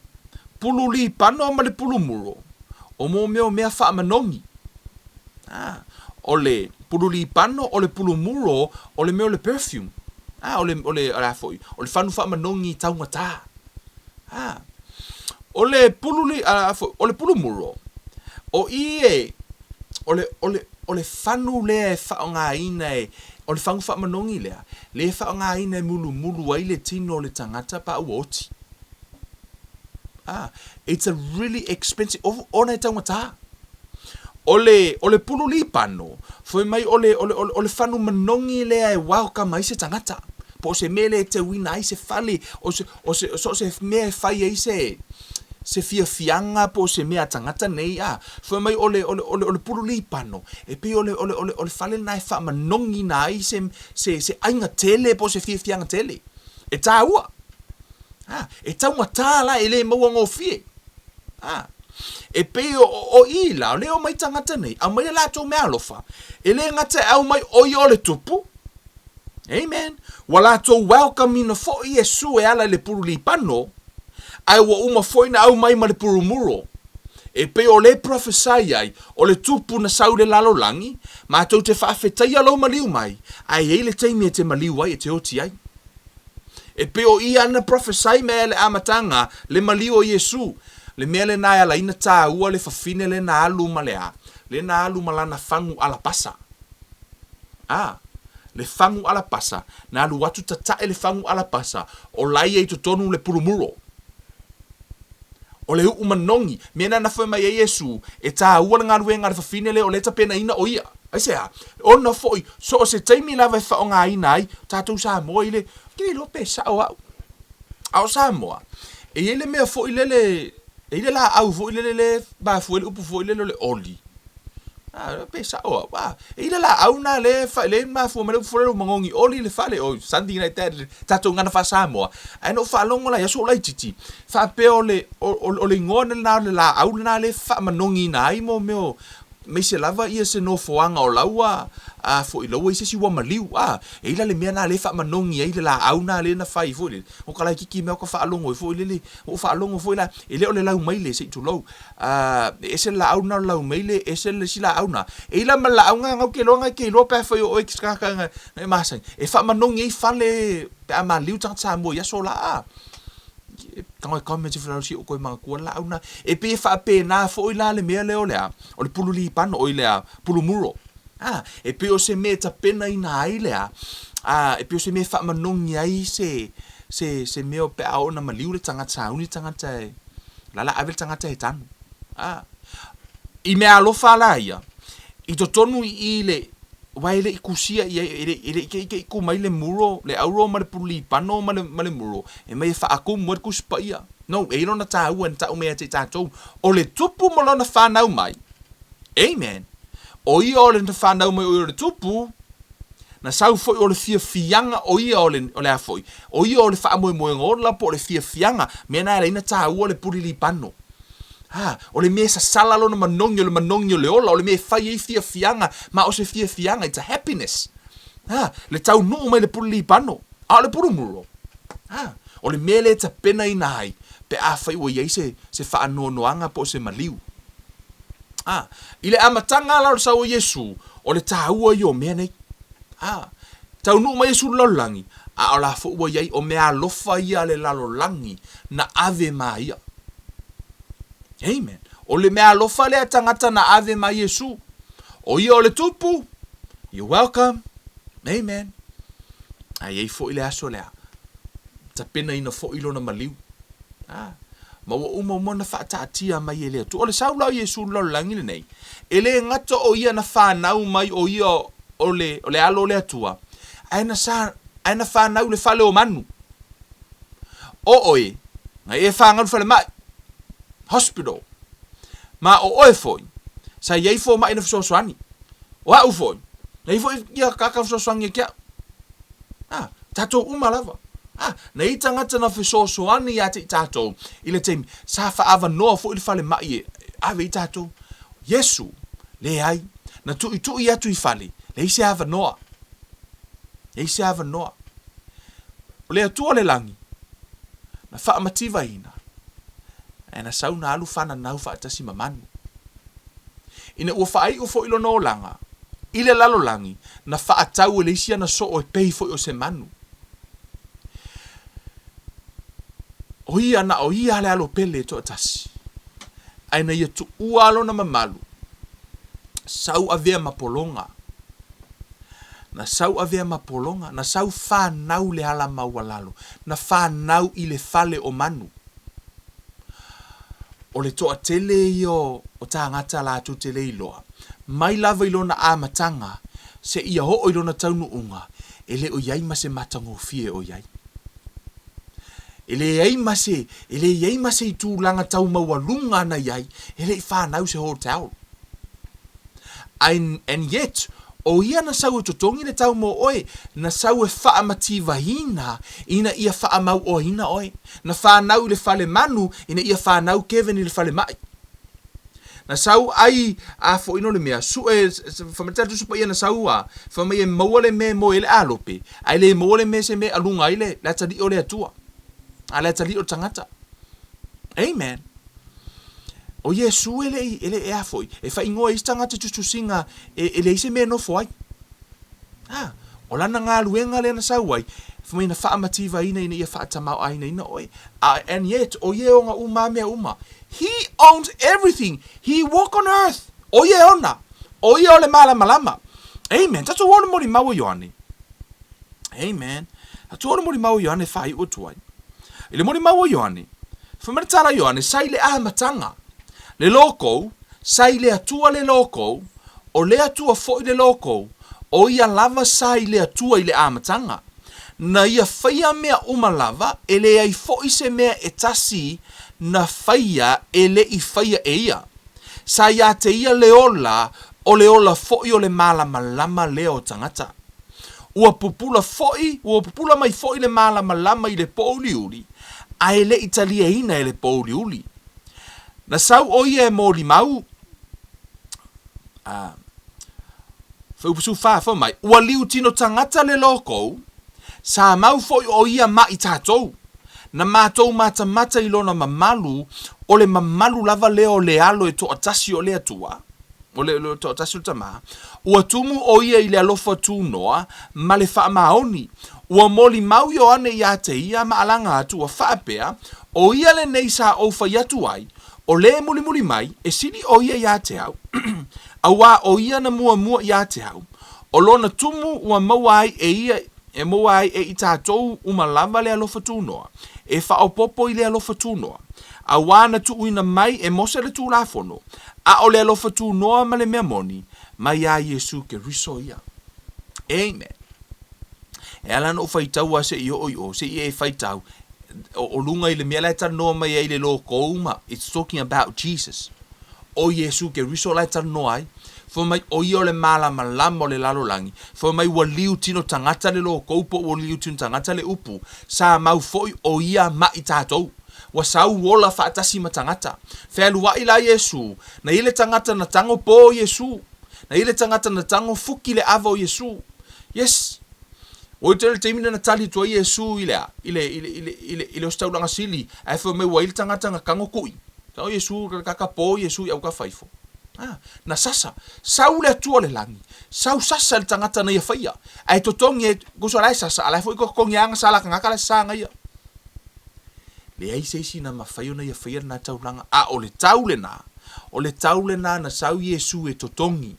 pulu lipano ma le pulu muro, o mō mea o mea faamanogi. Ah, o le pulu lipano, o le pulu muro, o le mea o le perfume. Ah, o le, o le, o le a foi, o le fanu faamanogi taugatā. Ah, o le pulu li, a foi, o le pulu muro, o i e, o le, o le, o le fanu lea e faaaogaina e, o le fanu faamanogi lea, lea e faaaogaina e mulumulu ai le tino o le tagata pa ua oti. Ah, it's a really expensive, ona e taugatā. O le, o le pulu lipano, fai mai o le, o le, o le fanu manogi lea e welcome ai se tagata. Po o se mea lea e teuina ai se fale, o se, o se, so o se mea e fai ai se, se fiafiaga po o se mea a tagata nei, a. Fai mai o le, o le, o le, o le pulu lipano, e pei o le, o le, o le, o le fale lena e faamanogiina ai se, se, se aiga tele po o se fiafiaga tele. E taua. A, e taugatā la, e le maua gofie. A, e pei o, o i la, o lea e omai tagata nei, aumai a latou meaalofa, e le gata e aumai o ia o le tupu, Amen. Ua latou welcome ina foi Iesu e ala i le pulu lipano, ae ua uma foi na aumai ma le pulu muro. E pei o le prophesy ai, o le tupu na sau i le lalolagi, matou te faafetaia lou maliu mai, ae i ai le taimi e te maliu ai, e te oti ai. E pei o ia na prophesy mai ai le amataga, le maliu o Iesu, le mea lena e ala ai na taua le fafine lea na alu ma le a? Lea na alu ma lana fagu alapasa. A, le fagu alapasa, na alu atu tatae le fagu alapasa, o la ia i totonu le pulumuro. O le uʻu manogi, mea na na fai mai ai Iesu, e tāua le galuega a le fafine lea o lea e tapenaina o ia. Aisea? Ona foi, so o se taimi lava e faaaogaina ai tatou Samoa i le, ou te le iloa pe sao au, a o Samoa, e i ai le mea foi lele, e i ai le laau foi lele lea e mafua ai le upu foi lele o le oli. A, pe sao au, a, e i ai le laau lena lea e fai, lea e mafua mai le upu foi lele ua manogi oli le fale or something like that, tatou gagana faa-Samoa. Ae na ou faalogo la i aso laitiiti, faapea o le, o le igoa lena o le laau lena lea e faamanogiina ai mo mea o, aemaise lava ia se nofoaga o la ua, a foi, la ua i ai se isi ua maliu, a, e i ai la le mea lena lea e faamanogi ai le laau lena lea na fai foi lele, o ka laitiiti mea o ka faalogo ai foi lele, ua ou faalogo foi la, e le o le laumaile se i tulou. A, e ese le laau lena o le laumaile, ese le isi laau lena. E i ai la ma le laau lena ou te iloa na e te iloa pe afai o oe se tagata na e masani, e faamanogi ai fale pe a maliu tagata Samoa i aso la, a. Tago e comment ifo i lalo se i ou toe manatua le laau lena. E pei e faapena foi la le mea lea o le a, o le pulu lipano, oi le a, pulu muro. A, e pei o se mea e tapenaina ai le a, a, e pei o se mea e faamanogi ai se, se, se mea pe a oo ina maliu le tagata, sauni le tagata e, La la ave le tagata e tanu. A. I mea alofa la ia, i totonu i i le, aua e le i kusia i ai, e le, e le i te i ku mai le muro, le auro ma le pulu lipano ma le, ma le muro, e mai e faakumu ai le Tusi Paia. No, e i ai lona taua na tau mai ia te i tatou, o le tupu ma lona fanau mai. Amen. O ia o le na fanau mai o ia o le tupu, Na sau foi o le fiafiaga o ia o le, o le a foi? O ia o le faamoemoega ola po o le fiafiaga, mea na e ala ai na taua le puli lipano. Ha, o le mea e sasala lona manogi, o le manogi o le ola, o le mea e fai ai fiafiaga, ma o se fiafiaga, it's a happiness. Ha, le taunuu mai le puli lipano, a o le pulumulo. Ha, o le mea lea e tapenaina ai pe afai ua i ai se, se faanoanoaga po o se maliu. A, i le amataga la o le sau o Iesu, o le taua ia o mea nei. A, taunuu mai Iesu i le lalolagi, a o la foi ua i ai o mea alofa ia a le lalolagi na ave ma ia. Amen. O le mea alofa lea a tagata na ave ma Iesu. O ia o le tupu, you're welcome. Amen. A i ai foi le aso lea, tapenaina foi lona maliu. A, ma ua uma uma ona faataatia mai e le Atua. O le sau la o Iesu i le lalolagi lenei, e le gata o ia na fanau mai o ia o le, o le Alo o le Atua, ae na sa, ae na fanau i le fale o manu. O oe, na e fanau i le falemai, hospital. Ma o oe foi, sa i ai fomai na fesoasoani. O au foi, na i ai foi ia tagata na fesoasoani ia te au. A, tatou uma lava. A, na i ai tagata na fesoasoani ia te i tatou i le taimi sa faaavanoa foi le falemai e ave ai tatou. Iesu, leai, na tuitui atu i fale, leai se avanoa. Leai se avanoa. O le Atua o le lagi, na faamativaina, ae na sau na alu fananau faatasi ma manu. Ina ua faaiu foi lona olaga i le lalolagi, na faatau e le isi ana soo e pei foi o se manu. O ia na o ia le alo pele e toatasi, ae na ia tuua lona mamalu, sau avea ma pologa. Na sau avea ma pologa, na sau fanau le ala maualalo, na fanau i le fale o manu. O le toatele ia o tāngata latou te le iloa, mai lava i lona amataga seia oo i lona taunuuga, e le o i ai ma se matagofie o i ai. E leai ma se, e le i ai ma se itulaga tau maualuga na i ai, e le i fanau se hotel. And, and yet, o ia na sau e totogi le tau mō oe, na sau e faamativaina ina ia faamauoaina oe. Na whanau i le fale manu ina ia whanau Kevin i le fale maʻi. Na sau ai a foʻi no le mea, suʻe, fai mai le Tala Tusi Paia na sau a, fai mai e maua le mea e moe ai le alope, ae le maua le mea se mea e aluga ai le atalii o le Atua, a le atalii o le tagata. Amen. ʻO Iesū e le i, e le i ea foi, e faaigoa e isi tagata i tusitusiga e, e leai se mea e nofo ai. A, ʻo lana galuega lea na sau ai, fai mai na faamativaina ina ia faatamaoaigaina ʻoe. A, and yet, ʻo ia e ona uma a mea uma. He owns everything. He walk on earth. ʻO ia e ona. ʻO ia o le malamalama. Amen. Tatou o le molimau o Ioane. Amen. Tatou o le molimau o Ioane e faaiu atu ai. I le molimau o Ioane, fai mai le tala a Ioane, sa i le amataga le loko, sa i le Atua le loko, o le Atua foi le loko, o ia lava sa i le Atua i le amataga. Na ia faia mea uma lava, e leai foi se mea e tasi na faia e le i faia e ia. Sa ia te ia le ola, o le ola foi o le malamalama lea o tagata. Ua pupula foi, ua pupula mai foi le malamalama i le pōuliuli, a e le i taliaina e le pōuliuli. Na sau ʻo ia e molimau, a, fai mai, ua liutino tagata le loko, sa mau foi ʻo ia ma i tatou. Na matou matamata i lona mamalu, o le mamalu lava lea o le Alo e toatasi o le Atua, o le le toatasi o le Tama, ua tumu ʻo ia i le alofa tunoa ma le faamaoni. Ua molimau Ioane iā te ia ma alaga atu ua faapea, ʻO ia lenei sa ou fai atu ai, ʻO le mulimuli mai, e sili ʻo ia iā te au, auā ʻo ia na muamua iā te au, ʻO lona tumu ua maua ai e ia, e maua ai e i tatou uma lava le alofa tunoa, e faaopoopo i le alofa tunoa. Auā na tuuina mai e Mose le Tulafono, a o le alofa tunoa ma le mea moni, mai iā Iesū Keriso ia. Amen. E ala ona ou faitau a se i oo i o, se i e faitau, o luga i le mea la e talanoa mai ai le loko ma, it's talking about Jesus. ʻO Iesū Keriso la e talanoa ai. Fai mai, ʻo ia o le malamalama o le lalolagi. Fai mai, ua liu tino tagata le loko po ua liu tino tagata le upu. Sa mau foi ʻo ia ma i tatou. Ua sau ola faatasi ma tagata. Fealuaʻi la Iesū, na ia le tagata na tago pō Iesū. Na ia le tagata na tago fuki le ʻawa o Iesū. Yes. Ua i le taimi lea na tali atu ai Iesū i le a? I le, i le, i le, i le, i le ositaulaga sili, ae fai mai ua i le tagata na tago kuʻi. Tau Iesu ka ka po Iesu i au ka faifo. Ah, na sasa. Sau le Atua le lagi. Sau sasa le tagata na ia faia. Ae totogi e, kuso la e sasa, a la e foi totogi anga sa la kangaka la sa nga ia. Leai se isi na mafai ona ia faia lena taulaga, a o le tau lena, o le tau lena na sau Iesu e totogi.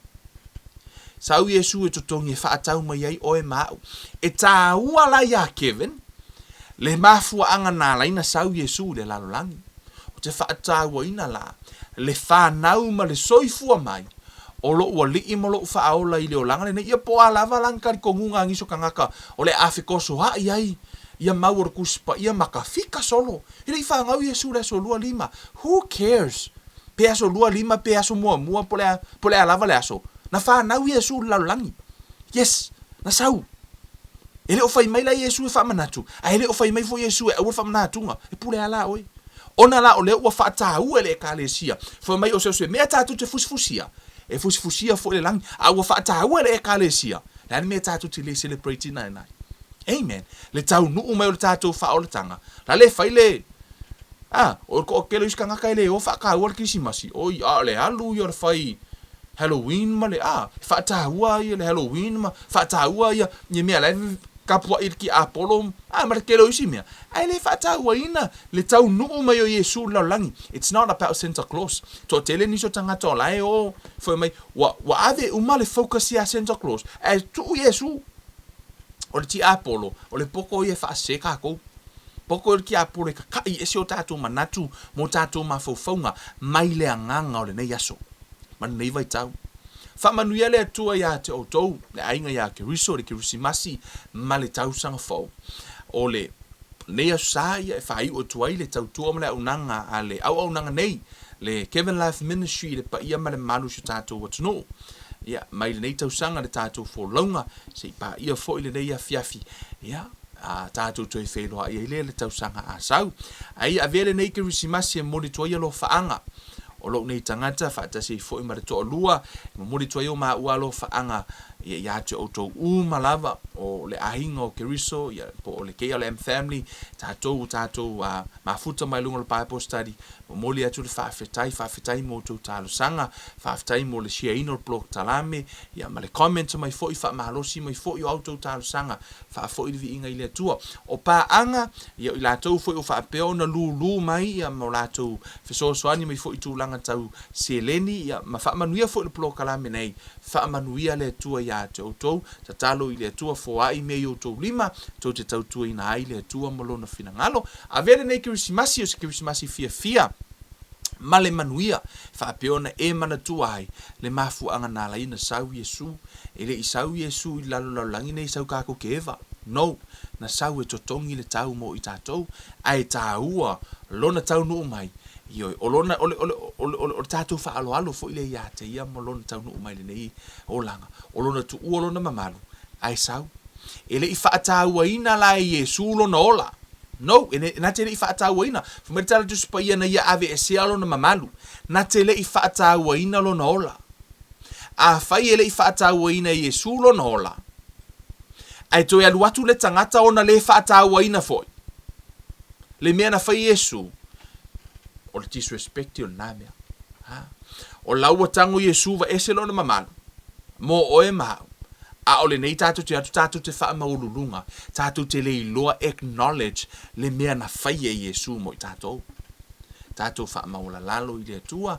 Sau Iesu e totogi e faatau mai ai oe ma au. E tāua la iā Kevin, le mafuaaga na ala ai na sau Iesu i le lalolagi. Ou te faatauaina la le fanau ma le soifua mai o loʻu alii ma loʻu faaola i le olaga lenei. Ia po a lava la na talitonuga a nisi o tagata o le a fekosoaʻi ai ia mau o le Tusi Paia ma ka fika solo. E le i fanau Iesu i le aso 25. Who cares? Pe aso 25 pe aso muamua po le a, po le a lava le aso. Na fanau Iesu i le lalolagi. Yes, na sau. E le o fai mai la Iesu e faamanatu, a e le o fai mai foi Iesu e aua le faamanatuga, e pule a la oe. Ona la o lea ua faataua e le Ekalesia, fai mai o se o se mea tatou te fusifusia, e fusifusia foi le lagi, a ua faataua e le Ekalesia, le a le mea tatou te le celebrate ina ai. Amen. Le taunuu mai o le tatou faaolataga, la le fai le, a, o le toatele o isi tagata e le o faataua le Kerisimasi, oi, a o le alu ia o le fai Halloween ma le, a, e faataua ia le Halloween ma faataua ia ia mea la e tapuaʻi i le tiapolo, a, ma le tele o isi mea, ae le faatauaina le taunuu mai o Iesu i le lalolagi. It's not about Santa Claus. Toatele nisi o tagata o la e o fai mai, ua, ua ave uma le focus iā Santa Claus, ae tuu Iesu. O le tiapolo, o le poto ia e faasese kākou. Poto ia o le tiapolo e kakaʻi ese o tatou manatu ma o tatou mafaufauga mai le agaga o lenei aso ma lenei vaitau. Faamanuia le Atua iā te outou, le aiga iā Keriso, le Kerisimasi ma le tausaga fou. O le nei aso sa ia e faaiu atu ai le tautua ma le auaunaga a le auaunaga nei, le Kevin Life Ministry i le paia ma le mamalu o si o tatou atunuu. Ia, mai lenei tausaga le tatou folauga, se i paia foi lenei afiafi, ia, a tatou toe feiloai ai lea i le tausaga a sau. Ae ia avea lenei Kerisimasi e momoli atu ai alofaaga. O lou nei tagata, faatasi ai foi ma le toalua, e momoli atu ai o maua alofaaga ia ia te outou uma lava, o le aiga o Keriso, ia, po o le KLM family, tatou ua tatou mafuta mai luga o le Bible study, momoli atu le faafetai, faafetai mo outou talosaga, faafetai mo le share ina o le polokalame, ia ma le comment mai foi, faamalosi mai foi o a outou talosaga, faafoi le viiga i le Atua. O paaga, ia o i latou foi ua faapea ona lulu mai ia ma o latou fesoasoani mai foi i tulaga tau seleni, ia ma faamanuia foi i le polokalame nei. Faamanuia le Atua ia te outou, tatalo i le Atua, foai mea i outou lima, tou te tautuaina ai le Atua ma Lona finagalo. Avea lenei Kerisimasi o se Kerisimasi fiafia ma le manuia, faapea ona e manatua ai le mafuaaga na ala ai ona sau Iesu. E le i sau Iesu i le lalolagi nei sau tatou te eva. No. Na sau e totogi le tau mo i tatou, ae taua lona taunuu mai. Ioe, o lona, o le, o le, o le, o le tatou faaaloalo foi lea ia te ia ma lona taunuu mai i lenei olaga. O lona tuua lona mamalu, ae sau. E le i faatauaina la e Iesu lona ola. No, e na te le i faatauaina. Fai mai le Tala Tusi Paia na ia aveesea lona mamalu. Na te le i faatauaina lona ola. Afai e le i faatauaina e Iesu lona ola, ae toe alu atu le tagata ona le faatauaina foi le mea na fai e Iesu, o le disrespect o lena mea. Ha? O la ua tago Iesu va ese lona mamalu mo oe ma au. A o lenei tatou te atu tatou te faamaualuluga, tatou te le iloa acknowledge le mea na fai e Iesu mo i tatou. Tatou faamaualalalo i le Atua,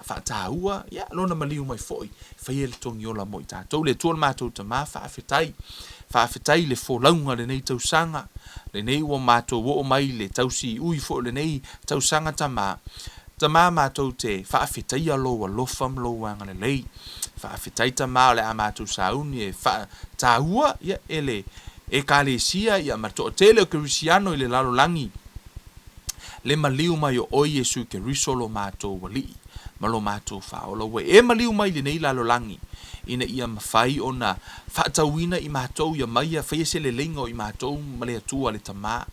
faataua, ia, lona maliu mai foi, faia le togiola mo i tatou. Le Atua le matou Tama, faafetai. Faafetai i le folauga o lenei tausaga, lenei ua matou oo mai i le tausiui foi o lenei tausaga Tama. Tama matou te faafetaia lou alofa ma lou agalelei. Faafetai Tama o le a matou sauni e faataua, ia, e le Ekalesia, ia, ma le toatele o Kerisiano i le lalolagi. Le maliu mai o oe Iesu Keriso lo matou Alii ma lo matou Faaola, ua e maliu mai i lenei lalolagi, ina ia mafai ona faatauina i matou ia mai ia faia se leleiga o i matou ma le Atua le Tama.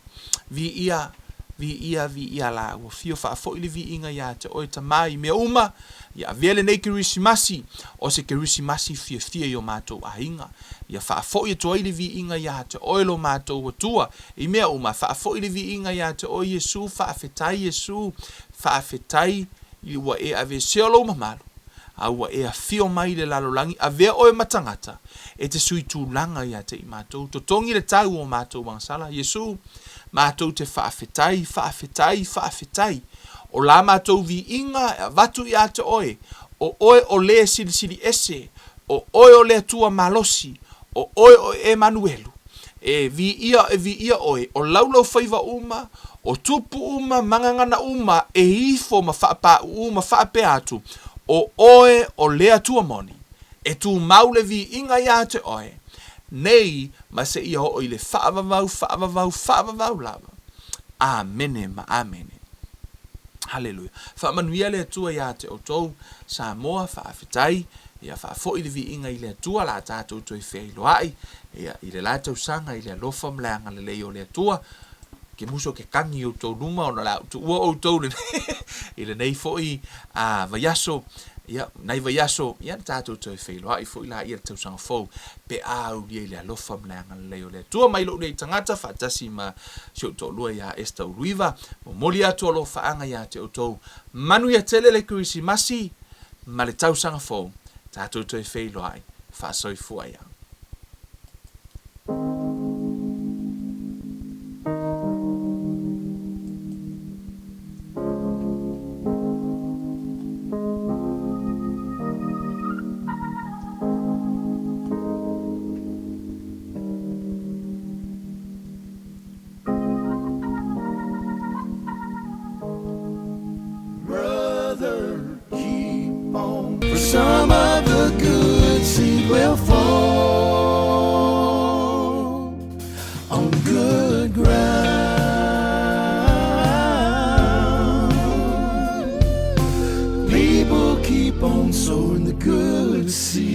Viia, viia, viia la, ua fio faafoi le viiga ia te oe Tama i mea uma, ia avea lenei Kerisimasi o se Kerisimasi fiafia i o matou aiga, ia faafoi atu ai le viiga ia te oe lo matou Atua I mea uma, faafoi le viiga ia te oe Iesu, faafetai Iesu, faafetai ua e aveesea lou mamalu, a ua e afio mai i le lalolagi, avea oe ma tagata e te sui tulaga ia te i matou, totogi le tau o matou agasala, Iesu, matou te faafetai, faafetai, faafetai, o la matou viiga e avatu ia te oe, o oe o le Silisili Ese, o oe o le Atua malosi, o oe o Emanuelu, E viia, e viia oe, o laulaufaiva uma, o tupu uma ma gagana uma e ifo ma faapauu ma faapea atu, o oe o le Atua moni, e tumau le viiga ia te oe, nei ma seia oo i le faavavau, faavavau, faavavau lava. Amene ma amene. Haleluia. Faamanuia le Atua ia te outou, Samoa, faafetai. Ia faafoi le viiga i le Atua, la tatou toe feiloai, ia, i le la tausaga, i le alofa ma le agalelei o le Atua. Ke muso ke kagi i outou luma ona o le a ou tuua outou i lenei foi vaiaso, ia, nai vaiaso, ia, na tatou toe feiloai foi laia i le tausaga fou, pe a aulia i le alofa ma le agalelei o le Atua. Mai lou nei tagata faatasi ma si ou toalua ia Esther Uluiva, momoli atu alofaaga ia te outou. Manuia tele le Kerisimasi ma le tausaga fou, tatou toe feiloai, faasoifua ia. Brother, keep on, for some of the good seed will fall on good ground. People keep on sowing the good seed.